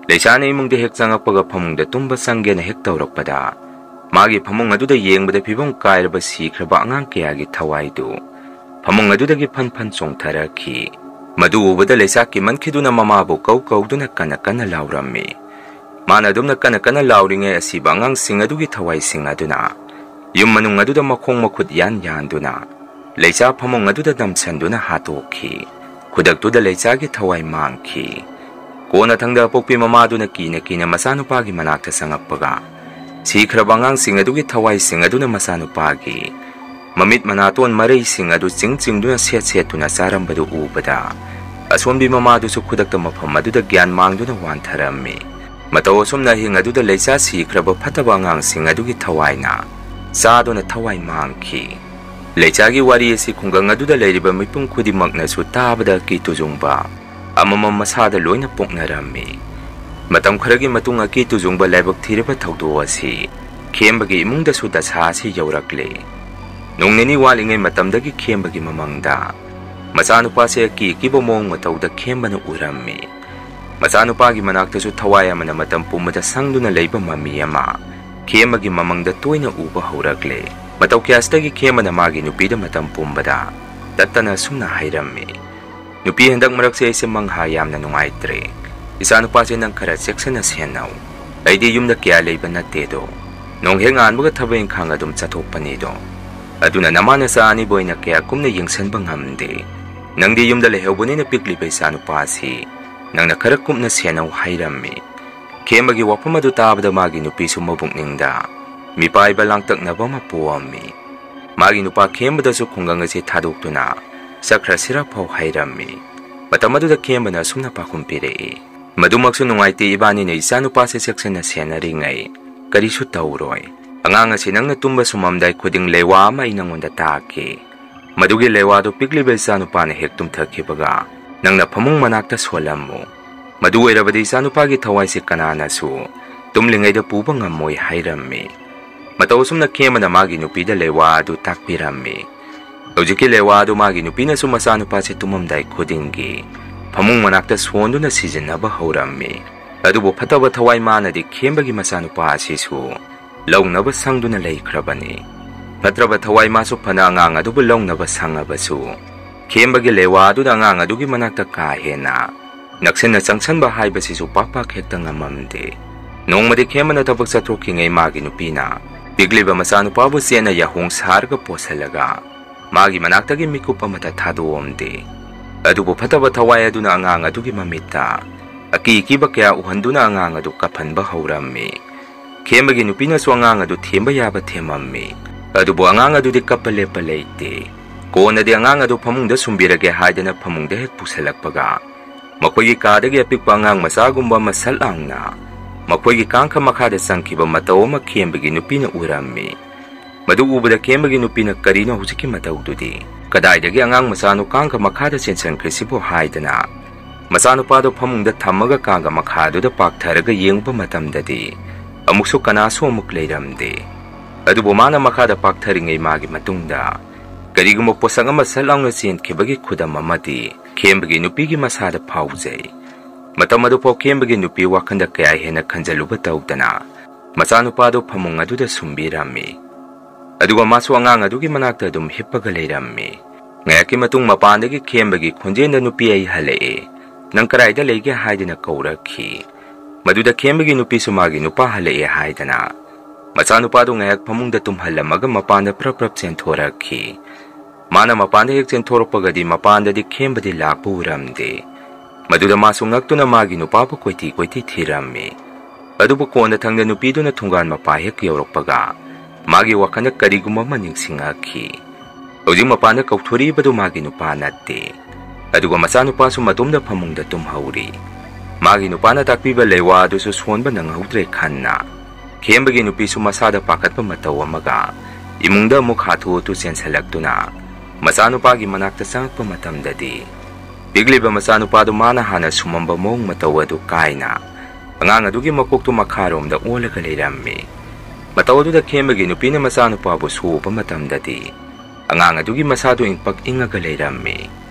ꯂꯩꯁꯥꯅ ꯏꯃꯨꯡꯗ ꯍꯦꯛ ꯆꯪꯉꯛꯄꯒ ꯐꯃꯨꯡꯗ ꯇꯨꯝꯕ ꯆꯪꯒꯦꯅ ꯍꯦꯛ ꯇꯧꯔꯛꯄꯗ ꯃꯥꯒꯤ ꯐꯃꯨꯡ ꯑꯗꯨꯗ ꯌꯦꯡꯕꯗ ꯐꯤꯕꯝ ꯀꯥꯏꯔꯕ ꯁꯤꯈ꯭ꯔꯕ ꯑꯉꯥꯡ ꯀꯌꯥꯒꯤ ꯊꯋꯥꯏꯗꯨ ꯐꯃꯨꯡ ꯑꯗꯨꯗꯒꯤ ꯐꯟ ꯐꯟ ꯆꯣꯡꯊꯔꯛꯈꯤ꯫ ꯃꯗꯨ ꯎꯕꯗ ꯂꯩꯁꯥ ꯀꯤꯃꯟꯈꯤꯗꯨꯅ ꯃꯃꯥꯕꯨ ꯀꯧ ꯀꯧꯗꯨꯅ ꯀꯟꯅ ꯀꯟꯅ ꯂꯥꯎꯔꯝꯃꯤ꯫ ꯃꯥꯅ ꯑꯗꯨꯝꯅ ꯀꯟꯅ ꯀꯟꯅ ꯂꯥꯎꯔꯤꯉꯩ ꯑꯁꯤꯕ ꯑꯉꯥꯡꯁꯤꯡ ꯑꯗꯨꯒꯤ ꯊꯋꯥꯏꯁꯤꯡ ꯑꯗꯨꯅ ꯌꯨꯝ ꯃꯅꯨꯡ ꯑꯗꯨꯗ ꯃꯈꯣꯡ ꯃꯈꯨꯠ ꯌꯥꯟ ꯌꯥꯟꯗꯨꯅ ꯂꯩꯁꯥ ꯐꯃꯨꯡ ꯑꯗꯨꯗ ꯅꯝꯁꯟꯗꯨꯅ ꯍꯥꯠꯇꯣꯛꯈꯤ꯫ ꯈꯨꯗꯛꯇꯨꯗ ꯂꯩꯁꯥꯒꯤ ꯊꯋꯥꯏ ꯃꯥꯡꯈꯤ꯫ ꯀꯣꯟꯅꯊꯪꯗ ꯑꯄꯣꯛꯄꯤ ꯃꯃꯥꯗꯨꯅ ꯀꯤꯅ ꯀꯤꯅ ꯃꯆꯥꯅꯨꯄꯥꯒꯤ ꯃꯅꯥꯛꯇ ꯆꯪꯉꯛꯄꯒ ꯁꯤꯈ꯭ꯔꯕ ꯑꯉꯥꯡꯁꯤꯡ ꯑꯗꯨꯒꯤ ꯊꯋꯥꯏꯁꯤꯡ ꯑꯗꯨꯅ ꯃꯆꯥꯅꯨꯄꯥꯒꯤ ꯃꯃꯤꯠ ꯃꯅꯥꯇꯣꯟ ꯃꯔꯩꯁꯤꯡ ꯑꯗꯨ ꯆꯤꯡ ꯆꯤꯡꯗꯨꯅ ꯁꯦꯠ ꯁꯦꯠꯇꯨꯅ ꯆꯥꯔꯝꯕꯗꯨ ꯎꯕꯗ ꯑꯁꯣꯝꯕꯤ ꯃꯃꯥꯗꯨꯁꯨ ꯈꯨꯗꯛꯇ ꯃꯐꯝ ꯑꯗꯨꯗ ꯒ꯭ꯌꯥꯟ ꯃꯥꯡꯗꯨꯅ ꯋꯥꯟꯊꯔꯝꯃꯤ꯫ ꯃꯇꯧ ꯑꯁꯨꯝꯅ ꯑꯍꯤꯡ ꯑꯗꯨꯗ ꯂꯩꯆꯥ ꯁꯤꯈ꯭ꯔꯕ ꯐꯠꯇꯕ ꯑꯉꯥꯡꯁꯤꯡ ꯑꯗꯨꯒꯤ ꯊꯋꯥꯏꯅ ꯆꯥꯗꯨꯅ ꯊꯋꯥꯏ ꯃꯥꯡꯈꯤ꯫ ꯂꯩꯆꯥꯒꯤ ꯋꯥꯔꯤ ꯑꯁꯤ ꯈꯨꯡꯒꯪ ꯑꯗꯨꯗ ꯂꯩꯔꯤꯕ ꯃꯤꯄꯨꯝ ꯈꯨꯗꯤꯡꯃꯛꯅꯁꯨ ꯇꯥꯕꯗ ꯑꯀꯤ ꯇꯨꯖꯨꯡꯕ ꯑꯃꯃꯝ ꯃꯁꯥꯗ ꯂꯣꯏꯅ ꯄꯣꯛꯅꯔꯝꯃꯤ꯫ ꯃꯇꯝ ꯈꯔꯒꯤ ꯃꯇꯨꯡ ꯑꯀꯤ ꯇꯨꯖꯨꯡꯕ ꯂꯥꯏꯕꯛ ꯊꯤꯔꯕ ꯊꯧꯗꯣꯛ ꯑꯁꯤ ꯈꯦꯝꯕꯒꯤ ꯏꯃꯨꯡꯗꯁꯨ ꯗꯁꯥ ꯑꯁꯤ ꯌꯧꯔꯛꯂꯦ꯫ ꯅꯣꯡ ꯅꯤꯅꯤ ꯋꯥꯠꯂꯤꯉꯩ ꯃꯇꯝꯗꯒꯤ ꯈꯦꯝꯕꯒꯤ ꯃꯃꯪꯗ ꯃꯆꯥꯅꯨꯄꯥꯁꯦ ꯑꯀꯤ ꯑꯀꯤꯕ ꯃꯑꯣꯡ ꯃꯇꯧꯗ ꯈꯦꯝꯕꯅ ꯎꯔꯝꯃꯤ꯫ ꯃꯆꯥꯅꯨꯄꯥꯒꯤ ꯃꯅꯥꯛꯇꯁꯨ ꯊꯋꯥꯏ ꯑꯃꯅ ꯃꯇꯝ ꯄꯨꯝꯕꯗ ꯁꯪꯗꯨꯅ ꯂꯩꯕ ꯃꯃꯤ ꯑꯃ ꯈꯦꯝꯕꯒꯤ ꯃꯃꯪꯗ ꯇꯣꯏꯅ ꯎꯕ ꯍꯧꯔꯛꯂꯦ꯫ ꯃꯇꯧ ꯀꯌꯥꯁꯤꯗꯒꯤ ꯈꯦꯝꯕꯅ ꯃꯥꯒꯤ ꯅꯨꯄꯤꯗ ꯃꯇꯝ ꯄꯨꯝꯕꯗ ꯇꯠꯇꯅ ꯑꯁꯨꯝꯅ ꯍꯥꯏꯔꯝꯃꯤ, "ꯅꯨꯄꯤ, ꯍꯟꯗꯛ ꯃꯔꯛꯁꯦ ꯑꯩꯁꯦ ꯃꯪꯍꯥ ꯌꯥꯝꯅ ꯅꯨꯡꯉꯥꯏꯇ꯭ꯔꯦ꯫ ꯏꯆꯥꯅꯨꯄꯥꯁꯦ ꯅꯪ ꯈꯔ ꯆꯦꯛꯁꯤꯟꯅ ꯁꯦꯟꯅꯧ꯫ ꯑꯩꯗꯤ ꯌꯨꯝꯗ ꯀꯌꯥ ꯂꯩꯕ ꯅꯠꯇꯦꯗꯣ꯫ ꯅꯣꯡ ꯍꯦꯛ ꯉꯥꯟꯕꯒ ꯊꯕꯛ ꯏꯪꯈꯥꯡ ꯑꯗꯨꯝ ꯆꯠꯊꯣꯛꯄꯅꯤꯗꯣ꯫ ꯑꯗꯨꯅ ꯅꯃꯥ ꯅꯆꯥ ꯑꯅꯤꯕꯨ ꯑꯩꯅ ꯀꯌꯥ ꯀꯨꯞꯅ ꯌꯦꯡꯁꯤꯟꯕ ꯉꯝꯗꯦ꯫ ꯅꯪꯗꯤ ꯌꯨꯝꯗ ꯂꯩꯍꯧꯕꯅꯤꯅ ꯄꯤꯛꯂꯤꯕ ꯏꯆꯥꯅꯨꯄꯥ ꯑꯁꯤ ꯅꯪꯅ ꯈꯔ ꯀꯨꯞꯅ ꯁꯦꯟꯅꯧ" ꯍꯥꯏꯔꯝꯃꯤ꯫ ꯈꯦꯝꯕꯒꯤ ꯋꯥꯐꯝ ꯑꯗꯨ ꯇꯥꯕꯗ ꯃꯥꯒꯤ ꯅꯨꯄꯤꯁꯨ ꯃꯕꯨꯛꯅꯤꯡꯗ ꯃꯤꯄꯥꯏꯕ ꯂꯥꯡꯇꯛꯅꯕ ꯑꯃ ꯄꯣꯛꯑꯝꯃꯤ꯫ ꯃꯥꯒꯤ ꯅꯨꯄꯥ ꯈꯦꯝꯕꯗꯁꯨ ꯈꯨꯡꯒꯪ ꯑꯁꯤ ꯊꯥꯗꯣꯛꯇꯨꯅ ꯆꯠꯈ꯭ꯔꯁꯤꯔ ꯐꯥꯎ ꯍꯥꯏꯔꯝꯃꯤ꯫ ꯃꯇꯝ ꯑꯗꯨꯗ ꯈꯦꯝꯕꯅ ꯑꯁꯨꯝꯅ ꯄꯥꯎꯈꯨꯝ ꯄꯤꯔꯛꯏ, "ꯃꯗꯨꯃꯛꯁꯨ ꯅꯨꯡꯉꯥꯏꯇꯦ, ꯏꯕꯥꯅꯤꯅ ꯏꯆꯥꯅꯨꯄꯥꯁꯦ ꯆꯦꯛꯁꯤꯟꯅ ꯁꯦꯟꯅꯔꯤꯉꯩ ꯀꯔꯤꯁꯨ ꯇꯧꯔꯣꯏ꯫ ꯑꯉꯥꯡ ꯑꯁꯤ ꯅꯪꯅ ꯇꯨꯝꯕ ꯁꯨꯝꯃꯝꯗꯥꯏ ꯈꯨꯗꯤꯡ ꯂꯩꯋꯥ ꯑꯃ ꯑꯩ ꯅꯪꯉꯣꯟꯗ ꯇꯥꯛꯀꯦ꯫ ꯃꯗꯨꯒꯤ ꯂꯩꯋꯥꯗꯨ ꯄꯤꯛꯂꯤꯕ ꯏꯆꯥꯅꯨꯄꯥꯅ ꯍꯦꯛ ꯇꯨꯝꯊꯈꯤꯕꯒ ꯅꯪꯅ ꯐꯃꯨꯡ ꯃꯅꯥꯛꯇ ꯁꯣꯜꯂꯝꯃꯨ꯫ ꯃꯗꯨ ꯑꯣꯏꯔꯕꯗꯤ ꯏꯆꯥꯅꯨꯄꯥꯒꯤ ꯊꯋꯥꯏꯁꯦ ꯀꯅꯥꯅꯁꯨ ꯇꯨꯝꯂꯤꯉꯩꯗ ꯄꯨꯕ ꯉꯝꯃꯣꯏ" ꯍꯥꯏꯔꯝꯃꯤ꯫ ꯃꯇꯧ ꯑꯁꯨꯝꯅ ꯈꯦꯝꯕꯅ ꯃꯥꯒꯤ ꯅꯨꯄꯤꯗ ꯂꯩꯋꯥ ꯑꯗꯨ ꯇꯥꯛꯄꯤꯔꯝꯃꯤ꯫ ꯍꯧꯖꯤꯛꯀꯤ ꯂꯩꯋꯥ ꯑꯗꯨ ꯃꯥꯒꯤ ꯅꯨꯄꯤꯅꯁꯨ ꯃꯆꯥꯅꯨꯄꯥꯁꯦ ꯇꯨꯝꯃꯝꯗꯥꯏ ꯈꯨꯗꯤꯡꯒꯤ ꯐꯃꯨꯡ ꯃꯅꯥꯛꯇ ꯁꯣꯟꯗꯨꯅ ꯁꯤꯖꯤꯟꯅꯕ ꯍꯧꯔꯝꯃꯤ꯫ ꯑꯗꯨꯕꯨ ꯐꯠꯇꯕ ꯊꯋꯥꯏ ꯃꯥꯅꯗꯤ ꯈꯦꯝꯕꯒꯤ ꯃꯆꯥꯅꯨꯄꯥ ꯑꯁꯤꯁꯨ ꯂꯧꯅꯕ ꯁꯪꯗꯨꯅ ꯂꯩꯈ꯭ꯔꯕꯅꯤ꯫ ꯐꯠꯇ꯭ꯔꯕ ꯊꯋꯥꯏ ꯃꯥꯁꯨ ꯐꯅ ꯑꯉꯥꯡ ꯑꯗꯨꯕꯨ ꯂꯧꯅꯕ ꯁꯪꯉꯕꯁꯨ, ꯈꯦꯝꯕꯒꯤ ꯂꯩꯋꯥ ꯑꯗꯨꯗ ꯑꯉꯥꯡ ꯑꯗꯨꯒꯤ ꯃꯅꯥꯛꯇ ꯀꯥ ꯍꯦꯟꯅ ꯅꯛꯁꯤꯟꯅ ꯆꯪꯁꯟꯕ ꯍꯥꯏꯕꯁꯤꯁꯨ ꯄꯥꯛ ꯄꯥꯛ ꯍꯦꯛꯇ ꯉꯝꯃꯝꯗꯦ꯫ ꯅꯣꯡꯃꯗꯤ ꯈꯦꯝꯕꯅ ꯊꯕꯛ ꯆꯠꯊꯣꯛꯈꯤꯉꯩ ꯃꯥꯒꯤ ꯅꯨꯄꯤꯅ ꯄꯤꯛꯂꯤꯕ ꯃꯆꯥꯅꯨꯄꯥꯕꯨ ꯆꯦꯠꯅ ꯌꯥꯍꯣꯡ ꯁꯥꯔꯒ ꯄꯣꯁꯜꯂꯒ ꯃꯥꯒꯤ ꯃꯅꯥꯛꯇꯒꯤ ꯃꯤꯀꯨꯞ ꯑꯃꯠꯇ ꯊꯥꯗꯣꯛꯑꯝꯗꯦ꯫ ꯑꯗꯨꯕꯨ ꯐꯠꯇꯕ ꯊꯋꯥꯏ ꯑꯗꯨꯅ ꯑꯉꯥꯡ ꯑꯗꯨꯒꯤ ꯃꯃꯤꯠꯇ ꯑꯀꯤ ꯑꯀꯤꯕ ꯀꯌꯥ ꯎꯍꯟꯗꯨꯅ ꯑꯉꯥꯡ ꯑꯗꯨ ꯀꯞꯍꯟꯕ ꯍꯧꯔꯝꯃꯤ꯫ ꯈꯦꯝꯕꯒꯤ ꯅꯨꯄꯤꯅꯁꯨ ꯑꯉꯥꯡ ꯑꯗꯨ ꯊꯦꯝꯕ ꯌꯥꯕ ꯊꯦꯝꯃꯝꯃꯤ꯫ ꯑꯗꯨꯕꯨ ꯑꯉꯥꯡ ꯑꯗꯨꯗꯤ ꯀꯞꯄ ꯂꯦꯞꯄ ꯂꯩꯇꯦ꯫ ꯀꯣꯟꯅꯗꯤ ꯑꯉꯥꯡ ꯑꯗꯨ ꯐꯃꯨꯡꯗ ꯁꯨꯝꯕꯤꯔꯒꯦ ꯍꯥꯏꯗꯅ ꯐꯃꯨꯡꯗ ꯍꯦꯛ ꯄꯨꯁꯜꯂꯛꯄꯒ, ꯃꯈꯣꯏꯒꯤ ꯀꯥꯗꯒꯤ ꯑꯄꯤꯛꯄ ꯑꯉꯥꯡ ꯃꯆꯥꯒꯨꯝꯕ ꯑꯃ ꯁꯠ ꯂꯥꯎꯅ ꯃꯈꯣꯏꯒꯤ ꯀꯥꯡꯈ ꯃꯈꯥꯗ ꯆꯪꯈꯤꯕ ꯃꯇꯧ ꯑꯃ ꯈꯦꯝꯕꯒꯤ ꯅꯨꯄꯤꯅ ꯎꯔꯝꯃꯤ꯫ ꯃꯗꯨ ꯎꯕꯗ ꯈꯦꯝꯕꯒꯤ ꯅꯨꯄꯤꯅ, "ꯀꯔꯤꯅꯣ ꯍꯧꯖꯤꯛꯀꯤ ꯃꯇꯧꯗꯨꯗꯤ? ꯀꯗꯥꯏꯗꯒꯤ ꯑꯉꯥꯡ ꯃꯆꯥꯅꯣ ꯀꯥꯡꯈ ꯃꯈꯥꯗ ꯆꯦꯟꯁꯤꯟꯈ꯭ꯔꯤꯁꯤꯕꯣ?" ꯍꯥꯏꯗꯅ ꯃꯆꯥꯅꯨꯄꯥꯗꯨ ꯐꯃꯨꯡꯗ ꯊꯝꯃꯒ ꯀꯥꯡꯈ ꯃꯈꯥꯗꯨꯗ ꯄꯥꯛꯊꯔꯒ ꯌꯦꯡꯕ ꯃꯇꯝꯗꯗꯤ, ꯑꯃꯨꯛꯁꯨ ꯀꯅꯥꯁꯨ ꯑꯃꯨꯛ ꯂꯩꯔꯝꯗꯦ꯫ ꯑꯗꯨꯕꯨ ꯃꯥꯅ ꯃꯈꯥꯗ ꯄꯥꯛꯊꯔꯤꯉꯩ ꯃꯥꯒꯤ ꯃꯇꯨꯡꯗ ꯀꯔꯤꯒꯨꯝꯕ ꯄꯣꯠꯁꯛ ꯑꯃ ꯁꯠ ꯂꯥꯎꯅ ꯆꯦꯟꯈꯤꯕꯒꯤ ꯈꯨꯗꯝ ꯑꯃꯗꯤ ꯈꯦꯝꯕꯒꯤ ꯅꯨꯄꯤꯒꯤ ꯃꯁꯥꯗ ꯐꯥꯎꯖꯩ꯫ ꯃꯇꯝ ꯑꯗꯨꯐꯥꯎ ꯈꯦꯝꯕꯒꯤ ꯅꯨꯄꯤ ꯋꯥꯈꯜꯗ ꯀꯌꯥ ꯍꯦꯟꯅ ꯈꯟꯖꯜꯂꯨꯕ ꯇꯧꯗꯅ ꯃꯆꯥꯅꯨꯄꯥꯗꯨ ꯐꯃꯨꯡ ꯑꯗꯨꯗ ꯁꯨꯝꯕꯤꯔꯝꯃꯤ꯫ ꯑꯗꯨꯒ ꯃꯥꯁꯨ ꯑꯉꯥꯡ ꯑꯗꯨꯒꯤ ꯃꯅꯥꯛꯇ ꯑꯗꯨꯝ ꯍꯤꯞꯄꯒ ꯂꯩꯔꯝꯃꯤ꯫ ꯉꯥꯏꯍꯥꯛꯀꯤ ꯃꯇꯨꯡ ꯃꯄꯥꯟꯗꯒꯤ ꯈꯦꯝꯕꯒꯤ ꯈꯣꯟꯖꯦꯜꯗ ꯅꯨꯄꯤ ꯑꯩ ꯍꯜꯂꯛꯑꯦ, ꯅꯪ ꯀꯗꯥꯏꯗ ꯂꯩꯒꯦ ꯍꯥꯏꯗꯅ ꯀꯧꯔꯛꯈꯤ꯫ ꯃꯗꯨꯗ ꯈꯦꯝꯕꯒꯤ ꯅꯨꯄꯤꯁꯨ ꯃꯥꯒꯤ ꯅꯨꯄꯥ ꯍꯜꯂꯛꯑꯦ ꯍꯥꯏꯗꯅ ꯃꯆꯥꯅꯨꯄꯥꯗꯨ ꯉꯥꯏꯍꯥꯛ ꯐꯃꯨꯡꯗ ꯇꯨꯝꯍꯜꯂꯝꯃꯒ ꯃꯄꯥꯟꯗ ꯄ꯭ꯔꯞ ꯄ꯭ꯔꯞ ꯆꯦꯟꯊꯣꯔꯛꯈꯤ꯫ ꯃꯥꯅ ꯃꯄꯥꯟꯗ ꯍꯦꯛ ꯆꯦꯟꯊꯣꯔꯛꯄꯒꯗꯤ ꯃꯄꯥꯟꯗꯗꯤ ꯈꯦꯝꯕꯗꯤ ꯂꯥꯛꯄ ꯎꯔꯝꯗꯦ꯫ ꯃꯗꯨꯗ ꯃꯥꯁꯨ ꯉꯛꯇꯨꯅ ꯃꯥꯒꯤ ꯅꯨꯄꯥꯕꯨ ꯀꯣꯏꯊꯤ ꯀꯣꯏꯊꯤ ꯊꯤꯔꯝꯃꯤ꯫ ꯑꯗꯨꯕꯨ ꯀꯣꯟꯅ ꯊꯪꯗ ꯅꯨꯄꯤꯗꯨꯅ ꯊꯣꯡꯒꯥꯟ ꯃꯄꯥ ꯍꯦꯛ ꯌꯧꯔꯛꯄꯒ ꯃꯥꯒꯤ ꯋꯥꯈꯜꯗ ꯀꯔꯤꯒꯨꯝꯕ ꯑꯃ ꯅꯤꯡꯁꯤꯡꯉꯛꯈꯤ꯫ ꯍꯧꯖꯤꯛ ꯃꯄꯥꯟꯗ ꯀꯧꯊꯣꯔꯛꯏꯕꯗꯨ ꯃꯥꯒꯤ ꯅꯨꯄꯥ ꯅꯠꯇꯦ꯫ ꯑꯗꯨꯒ ꯃꯆꯥꯅꯨꯄꯥꯁꯨ ꯃꯇꯣꯝꯗ ꯐꯃꯨꯡꯗ ꯇꯨꯝꯍꯧꯔꯤ꯫ ꯃꯥꯒꯤ ꯅꯨꯄꯥꯅ ꯇꯥꯛꯄꯤꯕ ꯂꯩꯋꯥ ꯑꯗꯨꯁꯨ ꯁꯣꯟꯕ ꯅꯪꯍꯧꯗ꯭ꯔꯦ ꯈꯟꯅ ꯈꯦꯝꯕꯒꯤ ꯅꯨꯄꯤꯁꯨ ꯃꯁꯥꯗ ꯄꯥꯈꯠꯄ ꯃꯇꯧ ꯑꯃꯒ ꯏꯃꯨꯡꯗ ꯑꯃꯨꯛ ꯍꯥꯊꯨ ꯍꯥꯊꯨ ꯆꯦꯟꯁꯤꯜꯂꯛꯇꯨꯅ ꯃꯆꯥꯅꯨꯄꯥꯒꯤ ꯃꯅꯥꯛꯇ ꯆꯪꯉꯛꯄ ꯃꯇꯝꯗꯗꯤ ꯄꯤꯛꯂꯤꯕ ꯃꯆꯥꯅꯨꯄꯥꯗꯨ ꯃꯥꯅ ꯍꯥꯟꯅ ꯁꯨꯝꯃꯝꯕ ꯃꯑꯣꯡ ꯃꯇꯧ ꯑꯗꯨ ꯀꯥꯏꯅ ꯑꯉꯥꯡ ꯑꯗꯨꯒꯤ ꯃꯀꯣꯛꯇꯨ ꯃꯈꯥꯔꯣꯝꯗ ꯑꯣꯜꯂꯒ ꯂꯩꯔꯝꯃꯤ꯫ ꯃꯇꯧ ꯑꯗꯨꯗ ꯈꯦꯝꯕꯒꯤ ꯅꯨꯄꯤꯅ ꯃꯆꯥꯅꯨꯄꯥꯕꯨ ꯁꯨꯕ ꯃꯇꯝꯗꯗꯤ ꯑꯉꯥꯡ ꯑꯗꯨꯒꯤ ꯃꯁꯥꯗꯨ ꯏꯪꯄꯛ ꯏꯪꯉꯒ ꯂꯩꯔꯝꯃꯤ꯫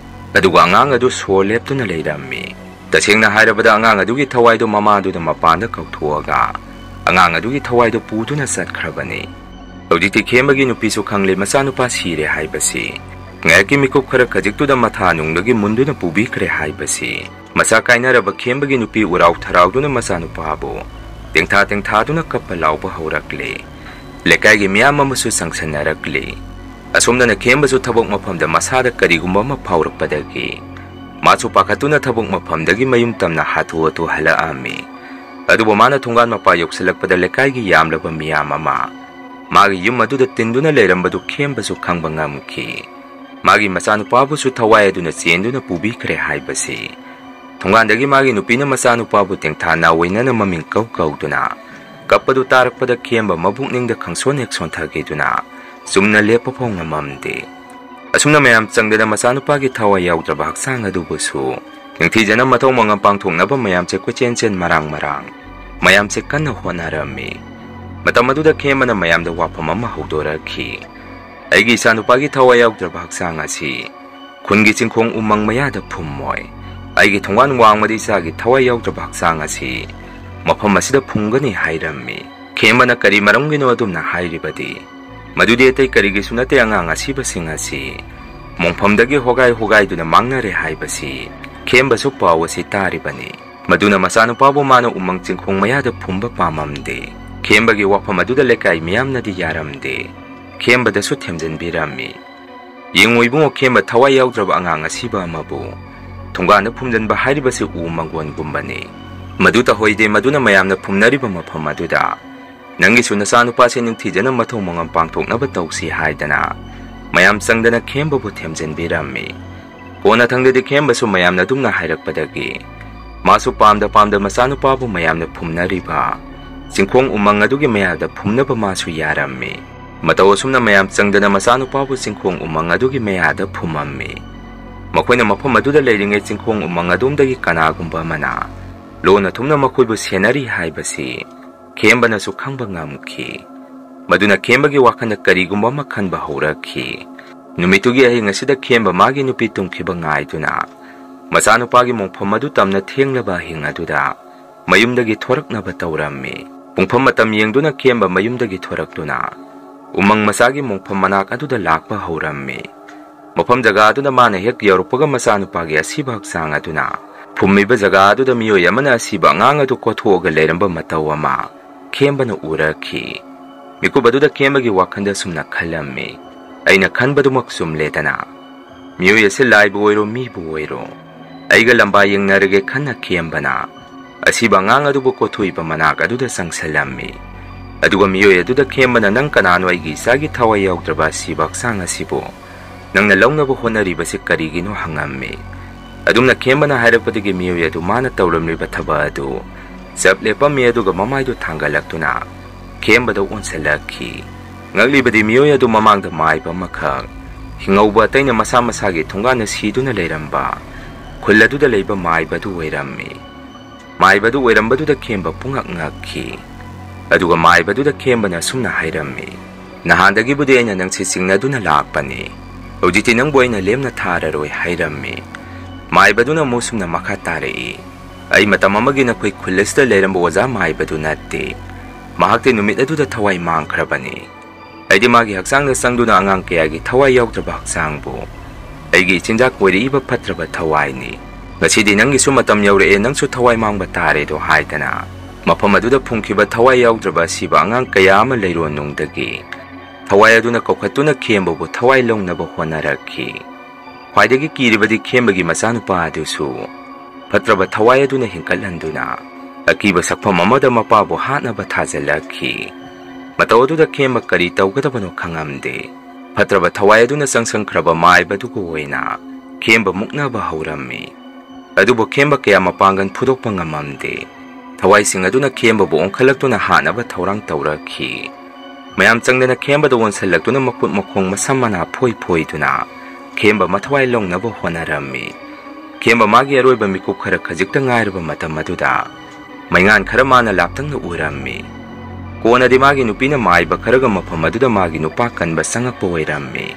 ꯑꯗꯨꯒ ꯑꯉꯥꯡ ꯑꯗꯨ ꯁꯣꯔ ꯂꯦꯞꯇꯨꯅ ꯂꯩꯔꯝꯃꯤ꯫ ꯇꯁꯦꯡꯅ ꯍꯥꯏꯔꯕꯗ ꯑꯉꯥꯡ ꯑꯗꯨꯒꯤ ꯊꯋꯥꯏꯗꯨ ꯃꯃꯥꯗꯨꯗ ꯃꯄꯥꯟꯗ ꯀꯧꯊꯣꯛꯑꯒ ꯑꯉꯥꯡ ꯑꯗꯨꯒꯤ ꯊꯋꯥꯏꯗꯨ ꯄꯨꯗꯨꯅ ꯆꯠꯈ꯭ꯔꯕꯅꯤ꯫ ꯍꯧꯖꯤꯛꯇꯤ ꯈꯦꯝꯕꯒꯤ ꯅꯨꯄꯤꯁꯨ ꯈꯪꯂꯦ ꯃꯆꯥꯅꯨꯄꯥ ꯁꯤꯔꯦ ꯍꯥꯏꯕꯁꯤ꯫ ꯉꯥꯏꯍꯥꯛꯀꯤ ꯃꯤꯀꯨꯞ ꯈꯔ ꯈꯖꯤꯛꯇꯨꯗ ꯃꯊꯥ ꯅꯨꯡꯗꯒꯤ ꯃꯨꯟꯗꯨꯅ ꯄꯨꯕꯤꯈ꯭ꯔꯦ ꯍꯥꯏꯕꯁꯤ꯫ ꯃꯆꯥ ꯀꯥꯏꯅꯔꯕ ꯈꯦꯝꯕꯒꯤ ꯅꯨꯄꯤ ꯎꯔꯥꯎ ꯊꯔꯥꯎꯗꯨꯅ ꯃꯆꯥꯅꯨꯄꯥꯕꯨ ꯇꯦꯡꯊꯥ ꯇꯦꯡꯊꯥꯗꯨꯅ ꯀꯞꯄ ꯂꯥꯎꯕ ꯍꯧꯔꯛꯂꯦ꯫ ꯂꯩꯀꯥꯏꯒꯤ ꯃꯤꯌꯥꯝ ꯑꯃꯁꯨ ꯆꯪꯁꯟꯅꯔꯛꯂꯦ꯫ ꯑꯁꯣꯝꯗꯅ ꯈꯦꯝꯕꯁꯨ ꯊꯕꯛ ꯃꯐꯝꯗ ꯃꯁꯥꯗ ꯀꯔꯤꯒꯨꯝꯕ ꯑꯃ ꯐꯥꯎꯔꯛꯄꯗꯒꯤ ꯃꯥꯁꯨ ꯄꯥꯈꯠꯇꯨꯅ ꯊꯕꯛ ꯃꯐꯝꯗꯒꯤ ꯃꯌꯨꯝ ꯇꯝꯅ ꯍꯥꯊꯨ ꯍꯥꯊꯨ ꯍꯜꯂꯛꯑꯝꯃꯤ꯫ ꯑꯗꯨꯕꯨ ꯃꯥꯅ ꯊꯣꯡꯒꯥꯟ ꯃꯄꯥ ꯌꯧꯁꯤꯜꯂꯛꯄꯗ ꯂꯩꯀꯥꯏꯒꯤ ꯌꯥꯝꯂꯕ ꯃꯤꯌꯥꯝ ꯑꯃ ꯃꯥꯒꯤ ꯌꯨꯝ ꯑꯗꯨꯗ ꯇꯤꯟꯗꯨꯅ ꯂꯩꯔꯝꯕꯗꯨ ꯈꯦꯝꯕꯁꯨ ꯈꯪꯕ ꯉꯝꯈꯤ꯫ ꯃꯥꯒꯤ ꯃꯆꯥꯅꯨꯄꯥꯕꯨꯁꯨ ꯊꯋꯥꯏ ꯑꯗꯨꯅ ꯆꯦꯟꯗꯨꯅ ꯄꯨꯕꯤꯈ꯭ꯔꯦ ꯍꯥꯏꯕꯁꯤ꯫ ꯊꯣꯡꯒꯥꯟꯗꯒꯤ ꯃꯥꯒꯤ ꯅꯨꯄꯤꯅ ꯃꯆꯥꯅꯨꯄꯥꯕꯨ ꯇꯦꯡꯊꯥ ꯅꯥꯑꯣꯏꯅꯅ ꯃꯃꯤꯡ ꯀꯧ ꯀꯧꯗꯨꯅ ꯀꯞꯄꯗꯨ ꯇꯥꯔꯛꯄꯗ ꯈꯦꯝꯕ ꯃꯕꯨꯛꯅꯤꯡꯗ ꯈꯪꯁꯣꯟ ꯍꯦꯛ ꯁꯣꯟꯊꯈꯤꯗꯨꯅ ꯆꯨꯝꯅ ꯂꯦꯞꯄ ꯐꯥꯎ ꯉꯝꯃꯝꯗꯦ꯫ ꯑꯁꯨꯝꯅ ꯃꯌꯥꯝ ꯆꯪꯗꯅ ꯃꯆꯥꯅꯨꯄꯥꯒꯤ ꯊꯋꯥꯏ ꯌꯥꯎꯗ꯭ꯔꯕ ꯍꯛꯆꯥꯡ ꯑꯗꯨꯕꯨꯁꯨ ꯅꯤꯡꯊꯤꯖꯅ ꯃꯊꯧ ꯃꯉꯝ ꯄꯥꯡꯊꯣꯛꯅꯕ ꯃꯌꯥꯝꯁꯦ ꯀꯣꯏꯆꯦꯟ ꯆꯦꯟ ꯃꯔꯥꯡ ꯃꯔꯥꯡ ꯃꯌꯥꯝꯁꯦ ꯀꯟꯅ ꯍꯣꯠꯅꯔꯝꯃꯤ꯫ ꯃꯇꯝ ꯑꯗꯨꯗ ꯈꯦꯝꯕꯅ ꯃꯌꯥꯝꯗ ꯋꯥꯐꯝ ꯑꯃ ꯍꯧꯗꯣꯔꯛꯈꯤ꯫ "ꯑꯩꯒꯤ ꯏꯆꯥꯅꯨꯄꯥꯒꯤ ꯊꯋꯥꯏ ꯌꯥꯎꯗ꯭ꯔꯕ ꯍꯛꯆꯥꯡ ꯑꯁꯤ ꯈꯨꯟꯒꯤ ꯆꯤꯡꯈꯣꯡ ꯎꯃꯪ ꯃꯌꯥꯗ ꯐꯨꯝꯃꯣꯏ꯫ ꯑꯩꯒꯤ ꯊꯣꯡꯒꯥꯟ ꯋꯥꯡꯃꯗ ꯏꯆꯥꯒꯤ ꯊꯋꯥꯏ ꯌꯥꯎꯗ꯭ꯔꯕ ꯍꯛꯆꯥꯡ ꯑꯁꯤ ꯃꯐꯝ ꯑꯁꯤꯗ ꯐꯨꯝꯒꯅꯤ" ꯍꯥꯏꯔꯝꯃꯤ꯫ ꯈꯦꯝꯕꯅ ꯀꯔꯤ ꯃꯔꯝꯒꯤꯅꯣ ꯑꯗꯨꯝꯅ ꯍꯥꯏꯔꯤꯕꯗꯤ? ꯃꯗꯨꯗꯤ ꯑꯇꯩ ꯀꯔꯤꯒꯤꯁꯨ ꯅꯠꯇꯦ, ꯑꯉꯥꯡ ꯑꯁꯤꯕꯁꯤꯡ ꯑꯁꯤ ꯃꯣꯡꯐꯝꯗꯒꯤ ꯍꯣꯒꯥꯏ ꯍꯣꯒꯥꯏꯗꯨꯅ ꯃꯥꯡꯅꯔꯦ ꯍꯥꯏꯕꯁꯤ ꯈꯦꯝꯕꯁꯨ ꯄꯥꯎ ꯑꯁꯤ ꯇꯥꯔꯤꯕꯅꯤ꯫ ꯃꯗꯨꯅ ꯃꯆꯥꯅꯨꯄꯥꯕꯨ ꯃꯥꯅ ꯎꯃꯪ ꯆꯤꯡꯈꯣꯡ ꯃꯌꯥꯗ ꯐꯨꯝꯕ ꯄꯥꯝꯃꯝꯗꯦ꯫ ꯈꯦꯝꯕꯒꯤ ꯋꯥꯐꯝ ꯑꯗꯨꯗ ꯂꯩꯀꯥꯏ ꯃꯤꯌꯥꯝꯅꯗꯤ ꯌꯥꯔꯝꯗꯦ꯫ ꯈꯦꯝꯕꯗꯁꯨ ꯊꯦꯝꯖꯤꯟꯕꯤꯔꯝꯃꯤ꯫ "ꯌꯦꯡꯉꯨ ꯏꯕꯨꯡꯉꯣ, ꯈꯦꯝꯕ ꯊꯋꯥꯏ ꯌꯥꯎꯗ꯭ꯔꯕ ꯑꯉꯥꯡ ꯑꯁꯤꯕ ꯑꯃꯕꯨ ꯊꯣꯡꯒꯥꯟꯗ ꯐꯨꯝꯖꯤꯟꯕ ꯍꯥꯏꯔꯤꯕꯁꯤ ꯎ ꯃꯪꯒꯣꯟꯒꯨꯝꯕꯅꯤ꯫ ꯃꯗꯨ ꯇꯧꯍꯩꯗꯦ, ꯃꯗꯨꯅ ꯃꯌꯥꯝꯅ ꯐꯨꯝꯅꯔꯤꯕ ꯃꯐꯝ ꯑꯗꯨꯗ ꯅꯪꯒꯤꯁꯨ ꯅꯆꯥꯅꯨꯄꯥꯁꯦ ꯅꯤꯡꯊꯤꯖꯅ ꯃꯊꯧ ꯃꯉꯝ ꯄꯥꯡꯊꯣꯛꯅꯕ ꯇꯧꯁꯤ" ꯍꯥꯏꯗꯅ ꯃꯌꯥꯝ ꯆꯪꯗꯅ ꯈꯦꯝꯕꯕꯨ ꯊꯦꯝꯖꯤꯟꯕꯤꯔꯝꯃꯤ꯫ ꯀꯣꯟꯅꯊꯪꯗꯗꯤ ꯈꯦꯝꯕꯁꯨ ꯃꯌꯥꯝꯅ ꯑꯗꯨꯝꯅ ꯍꯥꯏꯔꯛꯄꯗꯒꯤ ꯃꯥꯁꯨ ꯄꯥꯝꯗ ꯄꯥꯝꯗ ꯃꯆꯥꯅꯨꯄꯥꯕꯨ ꯃꯌꯥꯝꯅ ꯐꯨꯝꯅꯔꯤꯕ ꯆꯤꯡꯈꯣꯡ ꯎꯃꯪ ꯑꯗꯨꯒꯤ ꯃꯌꯥꯗ ꯐꯨꯝꯅꯕ ꯃꯥꯁꯨ ꯌꯥꯔꯝꯃꯤ꯫ ꯃꯇꯧ ꯑꯁꯨꯝꯅ ꯃꯌꯥꯝ ꯆꯪꯗꯅ ꯃꯆꯥꯅꯨꯄꯥꯕꯨ ꯆꯤꯡꯈꯣꯡ ꯎꯃꯪ ꯑꯗꯨꯒꯤ ꯃꯌꯥꯗ ꯐꯨꯝꯃꯝꯃꯤ꯫ ꯃꯈꯣꯏꯅ ꯃꯐꯝ ꯑꯗꯨꯗ ꯂꯩꯔꯤꯉꯩ ꯆꯤꯡꯈꯣꯡ ꯎꯃꯪ ꯑꯗꯣꯝꯗꯒꯤ ꯀꯅꯥꯒꯨꯝꯕ ꯑꯃꯅ ꯂꯣꯟꯅ ꯊꯨꯝꯅ ꯃꯈꯣꯏꯕꯨ ꯁꯦꯟꯅꯔꯤ ꯍꯥꯏꯕꯁꯤ ꯈꯦꯝꯕꯅꯁꯨ ꯈꯪꯕ ꯉꯝꯈꯤ꯫ ꯃꯗꯨꯅ ꯈꯦꯝꯕꯒꯤ ꯋꯥꯈꯜꯗ ꯀꯔꯤꯒꯨꯝꯕ ꯑꯃ ꯈꯟꯕ ꯍꯧꯔꯛꯈꯤ꯫ ꯅꯨꯃꯤꯠꯇꯨꯒꯤ ꯑꯍꯤꯡ ꯑꯁꯤꯗ ꯈꯦꯝꯕ ꯃꯥꯒꯤ ꯅꯨꯄꯤ ꯇꯨꯝꯈꯤꯕ ꯉꯥꯏꯗꯨꯅ ꯃꯆꯥꯅꯨꯄꯥꯒꯤ ꯃꯣꯡꯐꯝ ꯑꯗꯨ ꯇꯝꯅ ꯊꯦꯡꯂꯕ ꯑꯍꯤꯡ ꯑꯗꯨꯗ ꯃꯌꯨꯝꯗꯒꯤ ꯊꯣꯔꯛꯅꯕ ꯇꯧꯔꯝꯃꯤ꯫ ꯄꯨꯡꯐꯝ ꯃꯇꯝ ꯌꯦꯡꯗꯨꯅ ꯈꯦꯝꯕ ꯃꯌꯨꯝꯗꯒꯤ ꯊꯣꯔꯛꯇꯨꯅ ꯎꯃꯪ ꯃꯆꯥꯒꯤ ꯃꯣꯡꯐꯝ ꯃꯅꯥꯛ ꯑꯗꯨꯗ ꯂꯥꯛꯄ ꯍꯧꯔꯝꯃꯤ꯫ ꯃꯐꯝ ꯖꯒꯥ ꯑꯗꯨꯗ ꯃꯥꯅ ꯍꯦꯛ ꯌꯧꯔꯛꯄꯒ ꯃꯆꯥꯅꯨꯄꯥꯒꯤ ꯑꯁꯤꯕ ꯍꯛꯆꯥꯡ ꯑꯗꯨꯅ ꯐꯨꯝꯃꯤꯕ ꯖꯒꯥ ꯑꯗꯨꯗ ꯃꯤꯑꯣꯏ ꯑꯃꯅ ꯑꯁꯤꯕ ꯑꯉꯥꯡ ꯑꯗꯨ ꯀꯣꯊꯣꯛꯑꯒ ꯂꯩꯔꯝꯕ ꯃꯇꯧ ꯑꯃ ꯈꯦꯝꯕꯅ ꯎꯔꯛꯈꯤ꯫ ꯃꯤꯀꯨꯞ ꯑꯗꯨꯗ ꯈꯦꯝꯕꯒꯤ ꯋꯥꯈꯜꯗ ꯑꯁꯨꯝꯅ ꯈꯜꯂꯝꯃꯤ, "ꯑꯩꯅ ꯈꯟꯕꯗꯨꯃꯛ ꯆꯨꯝꯂꯦꯗꯅ꯫ ꯃꯤꯑꯣꯏ ꯑꯁꯤ ꯂꯥꯏꯕꯨ ꯑꯣꯏꯔꯣ ꯃꯤꯕꯨ ꯑꯣꯏꯔꯣ, ꯑꯩꯒ ꯂꯝꯕꯥ ꯌꯦꯡꯅꯔꯒꯦ" ꯈꯟꯅ ꯈꯦꯝꯕꯅ ꯑꯁꯤꯕ ꯑꯉꯥꯡ ꯑꯗꯨꯕꯨ ꯀꯣꯊꯣꯛꯏꯕ ꯃꯅꯥꯛ ꯑꯗꯨꯗ ꯆꯪꯁꯤꯜꯂꯝꯃꯤ꯫ ꯑꯗꯨꯒ ꯃꯤꯑꯣꯏ ꯑꯗꯨꯗ ꯈꯦꯝꯕꯅ, "ꯅꯪ ꯀꯅꯥꯅꯣ? ꯑꯩꯒꯤ ꯏꯆꯥꯒꯤ ꯊꯋꯥꯏ ꯌꯥꯎꯗ꯭ꯔꯕ ꯑꯁꯤꯕ ꯍꯛꯆꯥꯡ ꯑꯁꯤꯕꯨ ꯅꯪꯅ ꯂꯧꯅꯕ ꯍꯣꯠꯅꯔꯤꯕꯁꯤ ꯀꯔꯤꯒꯤꯅꯣ?" ꯍꯪꯉꯝꯃꯤ꯫ ꯑꯗꯨꯝꯅ ꯈꯦꯝꯕꯅ ꯍꯥꯏꯔꯛꯄꯗꯒꯤ ꯃꯤꯑꯣꯏ ꯑꯗꯨ ꯃꯥꯅ ꯇꯧꯔꯝꯂꯤꯕ ꯊꯕꯛ ꯑꯗꯨ ꯆꯞ ꯂꯦꯞꯄꯝꯃꯤ, ꯑꯗꯨꯒ ꯃꯃꯥꯏꯗꯨ ꯊꯥꯡꯒꯠꯂꯛꯇꯨꯅ ꯈꯦꯝꯕꯗ ꯑꯣꯟꯁꯤꯜꯂꯛꯈꯤ꯫ ꯉꯛꯂꯤꯕꯗꯤ ꯃꯤꯑꯣꯏ ꯑꯗꯨ ꯃꯃꯥꯡꯗ ꯃꯥꯏꯕ ꯑꯃꯈꯛ, ꯍꯤꯡꯍꯧꯕ ꯑꯇꯩꯅ ꯃꯁꯥ ꯃꯁꯥꯒꯤ ꯊꯣꯡꯒꯥꯟꯗ ꯁꯤꯗꯨꯅ ꯂꯩꯔꯝꯕ ꯈꯨꯜ ꯑꯗꯨꯗ ꯂꯩꯕ ꯃꯥꯏꯕ ꯑꯗꯨ ꯑꯣꯏꯔꯝꯃꯤ꯫ ꯃꯥꯏꯕꯗꯨ ꯑꯣꯏꯔꯝꯕꯗꯨꯗ ꯈꯦꯝꯕ ꯄꯨꯡꯉꯛ ꯉꯛꯈꯤ꯫ ꯑꯗꯨꯒ ꯃꯥꯏꯕꯗꯨꯗ ꯈꯦꯝꯕꯅ ꯑꯁꯨꯝꯅ ꯍꯥꯏꯔꯝꯃꯤ, "ꯅꯍꯥꯟꯗꯒꯤꯕꯨꯗꯤ ꯑꯩꯅ ꯅꯪꯁꯤ ꯆꯤꯡꯅꯗꯨꯅ ꯂꯥꯛꯄꯅꯤ꯫ ꯍꯧꯖꯤꯛꯇꯤ ꯅꯪꯕꯨ ꯑꯩꯅ ꯂꯦꯝꯅ ꯊꯥꯔꯔꯣꯏ" ꯍꯥꯏꯔꯝꯃꯤ꯫ ꯃꯥꯏꯕꯗꯨꯅ ꯑꯃꯨꯛ ꯁꯨꯝꯅ ꯃꯈꯥ ꯇꯥꯔꯛꯏ, "ꯑꯩ ꯃꯇꯝ ꯑꯃꯒꯤ ꯅꯈꯣꯏ ꯈꯨꯜ ꯑꯁꯤꯗ ꯂꯩꯔꯝꯕ ꯑꯣꯖꯥ ꯃꯥꯏꯕꯗꯨ ꯅꯠꯇꯦ꯫ ꯃꯍꯥꯛꯇꯤ ꯅꯨꯃꯤꯠ ꯑꯗꯨꯗ ꯊꯋꯥꯏ ꯃꯥꯡꯈ꯭ꯔꯕꯅꯤ꯫ ꯑꯩꯗꯤ ꯃꯥꯒꯤ ꯍꯛꯆꯥꯡꯗ ꯆꯪꯗꯨꯅ ꯑꯉꯥꯡ ꯀꯌꯥꯒꯤ ꯊꯋꯥꯏ ꯌꯥꯎꯗ꯭ꯔꯕ ꯍꯛꯆꯥꯡꯕꯨ ꯑꯩꯒꯤ ꯏꯆꯤꯟꯖꯥꯛ ꯑꯣꯏꯔꯛꯏꯕ ꯐꯠꯇ꯭ꯔꯕ ꯊꯋꯥꯏꯅꯤ꯫ ꯉꯁꯤꯗꯤ ꯅꯪꯒꯤꯁꯨ ꯃꯇꯝ ꯌꯧꯔꯛꯑꯦ, ꯅꯪꯁꯨ ꯊꯋꯥꯏ ꯃꯥꯡꯕ ꯇꯥꯔꯦꯗꯣ" ꯍꯥꯏꯗꯅ ꯃꯐꯝ ꯑꯗꯨꯗ ꯐꯨꯝꯈꯤꯕ ꯊꯋꯥꯏ ꯌꯥꯎꯗ꯭ꯔꯕ ꯑꯁꯤꯕ ꯑꯉꯥꯡ ꯀꯌꯥ ꯑꯃ ꯂꯩꯔꯣꯟꯅꯨꯡꯗꯒꯤ ꯊꯋꯥꯏ ꯑꯗꯨꯅ ꯀꯧꯈꯠꯇꯨꯅ ꯈꯦꯝꯕꯕꯨ ꯊꯋꯥꯏ ꯂꯧꯅꯕ ꯍꯣꯠꯅꯔꯛꯈꯤ꯫ ꯈ꯭ꯋꯥꯏꯗꯒꯤ ꯀꯤꯔꯤꯕꯗꯤ ꯈꯦꯝꯕꯒꯤ ꯃꯆꯥꯅꯨꯄꯥ ꯑꯗꯨꯁꯨ ꯐꯠꯇ꯭ꯔꯕ ꯊꯋꯥꯏ ꯑꯗꯨꯅ ꯍꯤꯡꯀꯠꯍꯟꯗꯨꯅ ꯑꯀꯤꯕ ꯁꯛꯐꯝ ꯑꯃꯗ ꯃꯄꯥꯕꯨ ꯍꯥꯠꯅꯕ ꯊꯥꯖꯤꯜꯂꯛꯈꯤ꯫ ꯃꯇꯧ ꯑꯗꯨꯗ ꯈꯦꯝꯕ ꯀꯔꯤ ꯇꯧꯒꯗꯕꯅꯣ ꯈꯪꯉꯝꯗꯦ꯫ ꯐꯠꯇ꯭ꯔꯕ ꯊꯋꯥꯏ ꯑꯗꯨꯅ ꯆꯪꯁꯟꯈ꯭ꯔꯕ ꯃꯥꯏꯕꯗꯨꯒ ꯑꯣꯏꯅ ꯈꯦꯝꯕ ꯃꯨꯛꯅꯕ ꯍꯧꯔꯝꯃꯤ꯫ ꯑꯗꯨꯕꯨ ꯈꯦꯝꯕ ꯀꯌꯥ ꯃꯄꯥꯡꯒꯜ ꯐꯨꯗꯣꯛꯄ ꯉꯝꯃꯝꯗꯦ꯫ ꯊꯋꯥꯏꯁꯤꯡ ꯑꯗꯨꯅ ꯈꯦꯝꯕꯕꯨ ꯑꯣꯟꯈꯠꯂꯛꯇꯨꯅ ꯍꯥꯠꯅꯕ ꯊꯧꯔꯥꯡ ꯇꯧꯔꯛꯈꯤ꯫ ꯃꯌꯥꯝ ꯆꯪꯗꯅ ꯈꯦꯝꯕꯗ ꯑꯣꯟꯁꯤꯜꯂꯛꯇꯨꯅ ꯃꯈꯨꯠ ꯃꯈꯣꯡ ꯃꯁꯝ ꯃꯅꯥ ꯐꯣꯏ ꯐꯣꯏꯗꯨꯅ ꯈꯦꯝꯕ ꯃꯊꯋꯥꯏ ꯂꯧꯅꯕ ꯍꯣꯠꯅꯔꯝꯃꯤ꯫ ꯈꯦꯝꯕ ꯃꯥꯒꯤ ꯑꯔꯣꯏꯕ ꯃꯤꯀꯨꯞ ꯈꯔ ꯈꯖꯤꯛꯇ ꯉꯥꯏꯔꯕ ꯃꯇꯝ ꯑꯗꯨꯗ ꯃꯩꯉꯥꯟ ꯈꯔ ꯃꯥꯅ ꯂꯥꯞꯇꯛꯅ ꯎꯔꯝꯃꯤ꯫ ꯀꯣꯟꯅꯗꯤ ꯃꯥꯒꯤ ꯅꯨꯄꯤꯅ ꯃꯥꯏꯕ ꯈꯔꯒ ꯃꯐꯝ ꯑꯗꯨꯗ ꯃꯥꯒꯤ ꯅꯨꯄꯥ ꯀꯟꯕ ꯆꯪꯉꯛꯄ ꯑꯣꯏꯔꯝꯃꯤ꯫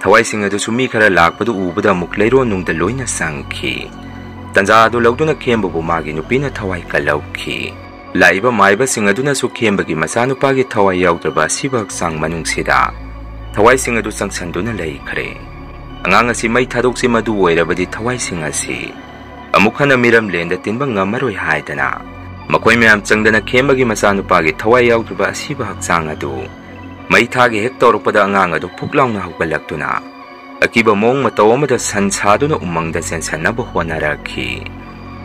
ꯊꯋꯥꯏꯁꯤꯡ ꯑꯗꯨꯁꯨ ꯃꯤ ꯈꯔ ꯂꯥꯛꯄꯗꯨ ꯎꯕꯗ ꯑꯃꯨꯛ ꯂꯩꯔꯣꯟꯅꯨꯡꯗ ꯂꯣꯏꯅ ꯆꯪꯈꯤ꯫ ꯇꯟꯖꯥ ꯑꯗꯨ ꯂꯧꯗꯨꯅ ꯈꯦꯝꯕꯕꯨ ꯃꯥꯒꯤ ꯅꯨꯄꯤꯅ ꯊꯋꯥꯏ ꯀꯜꯍꯧꯈꯤ꯫ ꯂꯥꯛꯏꯕ ꯃꯥꯏꯕꯁꯤꯡ ꯑꯗꯨꯅꯁꯨ ꯈꯦꯝꯕꯒꯤ ꯃꯆꯥꯅꯨꯄꯥꯒꯤ ꯊꯋꯥꯏ ꯌꯥꯎꯗ꯭ꯔꯕ ꯑꯁꯤꯕ ꯍꯛꯆꯥꯡ ꯃꯅꯨꯡꯁꯤꯗ ꯊꯋꯥꯏꯁꯤꯡ ꯑꯗꯨ ꯆꯪꯁꯟꯗꯨꯅ ꯂꯩꯈ꯭ꯔꯦ꯫ ꯑꯉꯥꯡ ꯑꯁꯤ ꯃꯩ ꯊꯥꯗꯣꯛꯁꯤ, ꯃꯗꯨ ꯑꯣꯏꯔꯕꯗꯤ ꯊꯋꯥꯏꯁꯤꯡ ꯑꯁꯤ ꯑꯃꯨꯛ ꯍꯟꯅ ꯃꯤꯔꯝꯂꯦꯟꯗ ꯇꯤꯟꯕ ꯉꯝꯃꯔꯣꯏ ꯍꯥꯏꯗꯅ ꯃꯈꯣꯏ ꯃꯌꯥꯝ ꯆꯪꯗꯅ ꯈꯦꯝꯕꯒꯤ ꯃꯆꯥꯅꯨꯄꯥꯒꯤ ꯊꯋꯥꯏ ꯌꯥꯎꯗ꯭ꯔꯕ ꯑꯁꯤꯕ ꯍꯛꯆꯥꯡ ꯑꯗꯨ ꯃꯩ ꯊꯥꯒꯦ ꯍꯦꯛ ꯇꯧꯔꯛꯄꯗ ꯑꯉꯥꯡ ꯑꯗꯨ ꯐꯨꯛ ꯂꯥꯎꯅ ꯍꯧꯒꯠꯂꯛꯇꯨꯅ ꯑꯀꯤꯕ ꯃꯑꯣꯡ ꯃꯇꯧ ꯑꯃꯗ ꯁꯟ ꯁꯥꯗꯨꯅ ꯎꯃꯪꯗ ꯆꯦꯟꯁꯟꯅꯕ ꯍꯣꯠꯅꯔꯛꯈꯤ꯫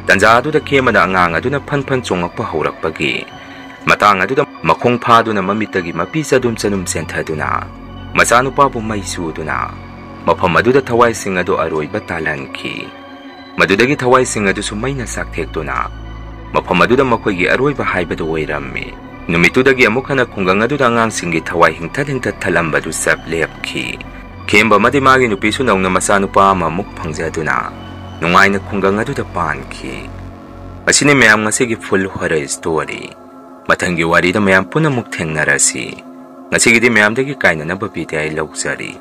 ꯇꯟꯖꯥ ꯑꯗꯨꯗ ꯈꯦꯝꯕꯅ ꯑꯉꯥꯡ ꯑꯗꯨꯅ ꯐꯟ ꯐꯟ ꯆꯣꯡꯉꯛꯄ ꯍꯧꯔꯛꯄꯒꯤ ꯃꯇꯥꯡ ꯑꯗꯨꯗ ꯃꯈꯣꯡ ꯐꯥꯗꯨꯅ ꯃꯃꯤꯠꯇꯒꯤ ꯃꯄꯤ ꯆꯗꯨꯝ ꯆꯗꯨꯝ ꯆꯦꯟꯊꯗꯨꯅ ꯃꯆꯥꯅꯨꯄꯥꯕꯨ ꯃꯩ ꯆꯨꯗꯨꯅ ꯃꯐꯝ ꯑꯗꯨꯗ ꯊꯋꯥꯏꯁꯤꯡ ꯑꯗꯨ ꯑꯔꯣꯏꯕ ꯇꯥꯜꯍꯟꯈꯤ꯫ ꯃꯗꯨꯗꯒꯤ ꯊꯋꯥꯏꯁꯤꯡ ꯑꯗꯨꯁꯨ ꯃꯩꯅ ꯆꯥꯛꯊꯦꯛꯇꯨꯅ ꯃꯐꯝ ꯑꯗꯨꯗ ꯃꯈꯣꯏꯒꯤ ꯑꯔꯣꯏꯕ ꯍꯥꯏꯕꯗꯨ ꯑꯣꯏꯔꯝꯃꯤ꯫ ꯅꯨꯃꯤꯠꯇꯨꯗꯒꯤ ꯑꯃꯨꯛ ꯍꯟꯅ ꯈꯨꯡꯒꯪ ꯑꯗꯨꯗ ꯑꯉꯥꯡꯁꯤꯡꯒꯤ ꯊꯋꯥꯏ ꯍꯤꯡꯊꯠ ꯍꯤꯡꯊꯠ ꯊꯠꯂꯝꯕꯗꯨ ꯆꯞ ꯂꯦꯞꯈꯤ꯫ ꯈꯦꯝꯕ ꯑꯃꯗꯤ ꯃꯥꯒꯤ ꯅꯨꯄꯤꯁꯨ ꯅꯧꯅ ꯃꯆꯥꯅꯨꯄꯥ ꯑꯃ ꯑꯃꯨꯛ ꯐꯪꯖꯗꯨꯅ ꯅꯨꯡꯉꯥꯏꯅ ꯈꯨꯡꯒꯪ ꯑꯗꯨꯗ ꯄꯥꯟꯈꯤ꯫ ꯑꯁꯤꯅꯤ ꯃꯌꯥꯝ ꯉꯁꯤꯒꯤ full horror story꯫ ꯃꯊꯪꯒꯤ ꯋꯥꯔꯤꯗ ꯃꯌꯥꯝ ꯄꯨꯟꯅ ꯑꯃꯨꯛ ꯊꯦꯡꯅꯔꯁꯤ꯫ ꯉꯁꯤꯒꯤꯗꯤ ꯃꯌꯥꯝꯗꯒꯤ ꯀꯥꯏꯅꯅꯕ ꯕꯤꯗꯥꯏ ꯂꯧꯖꯔꯤ꯫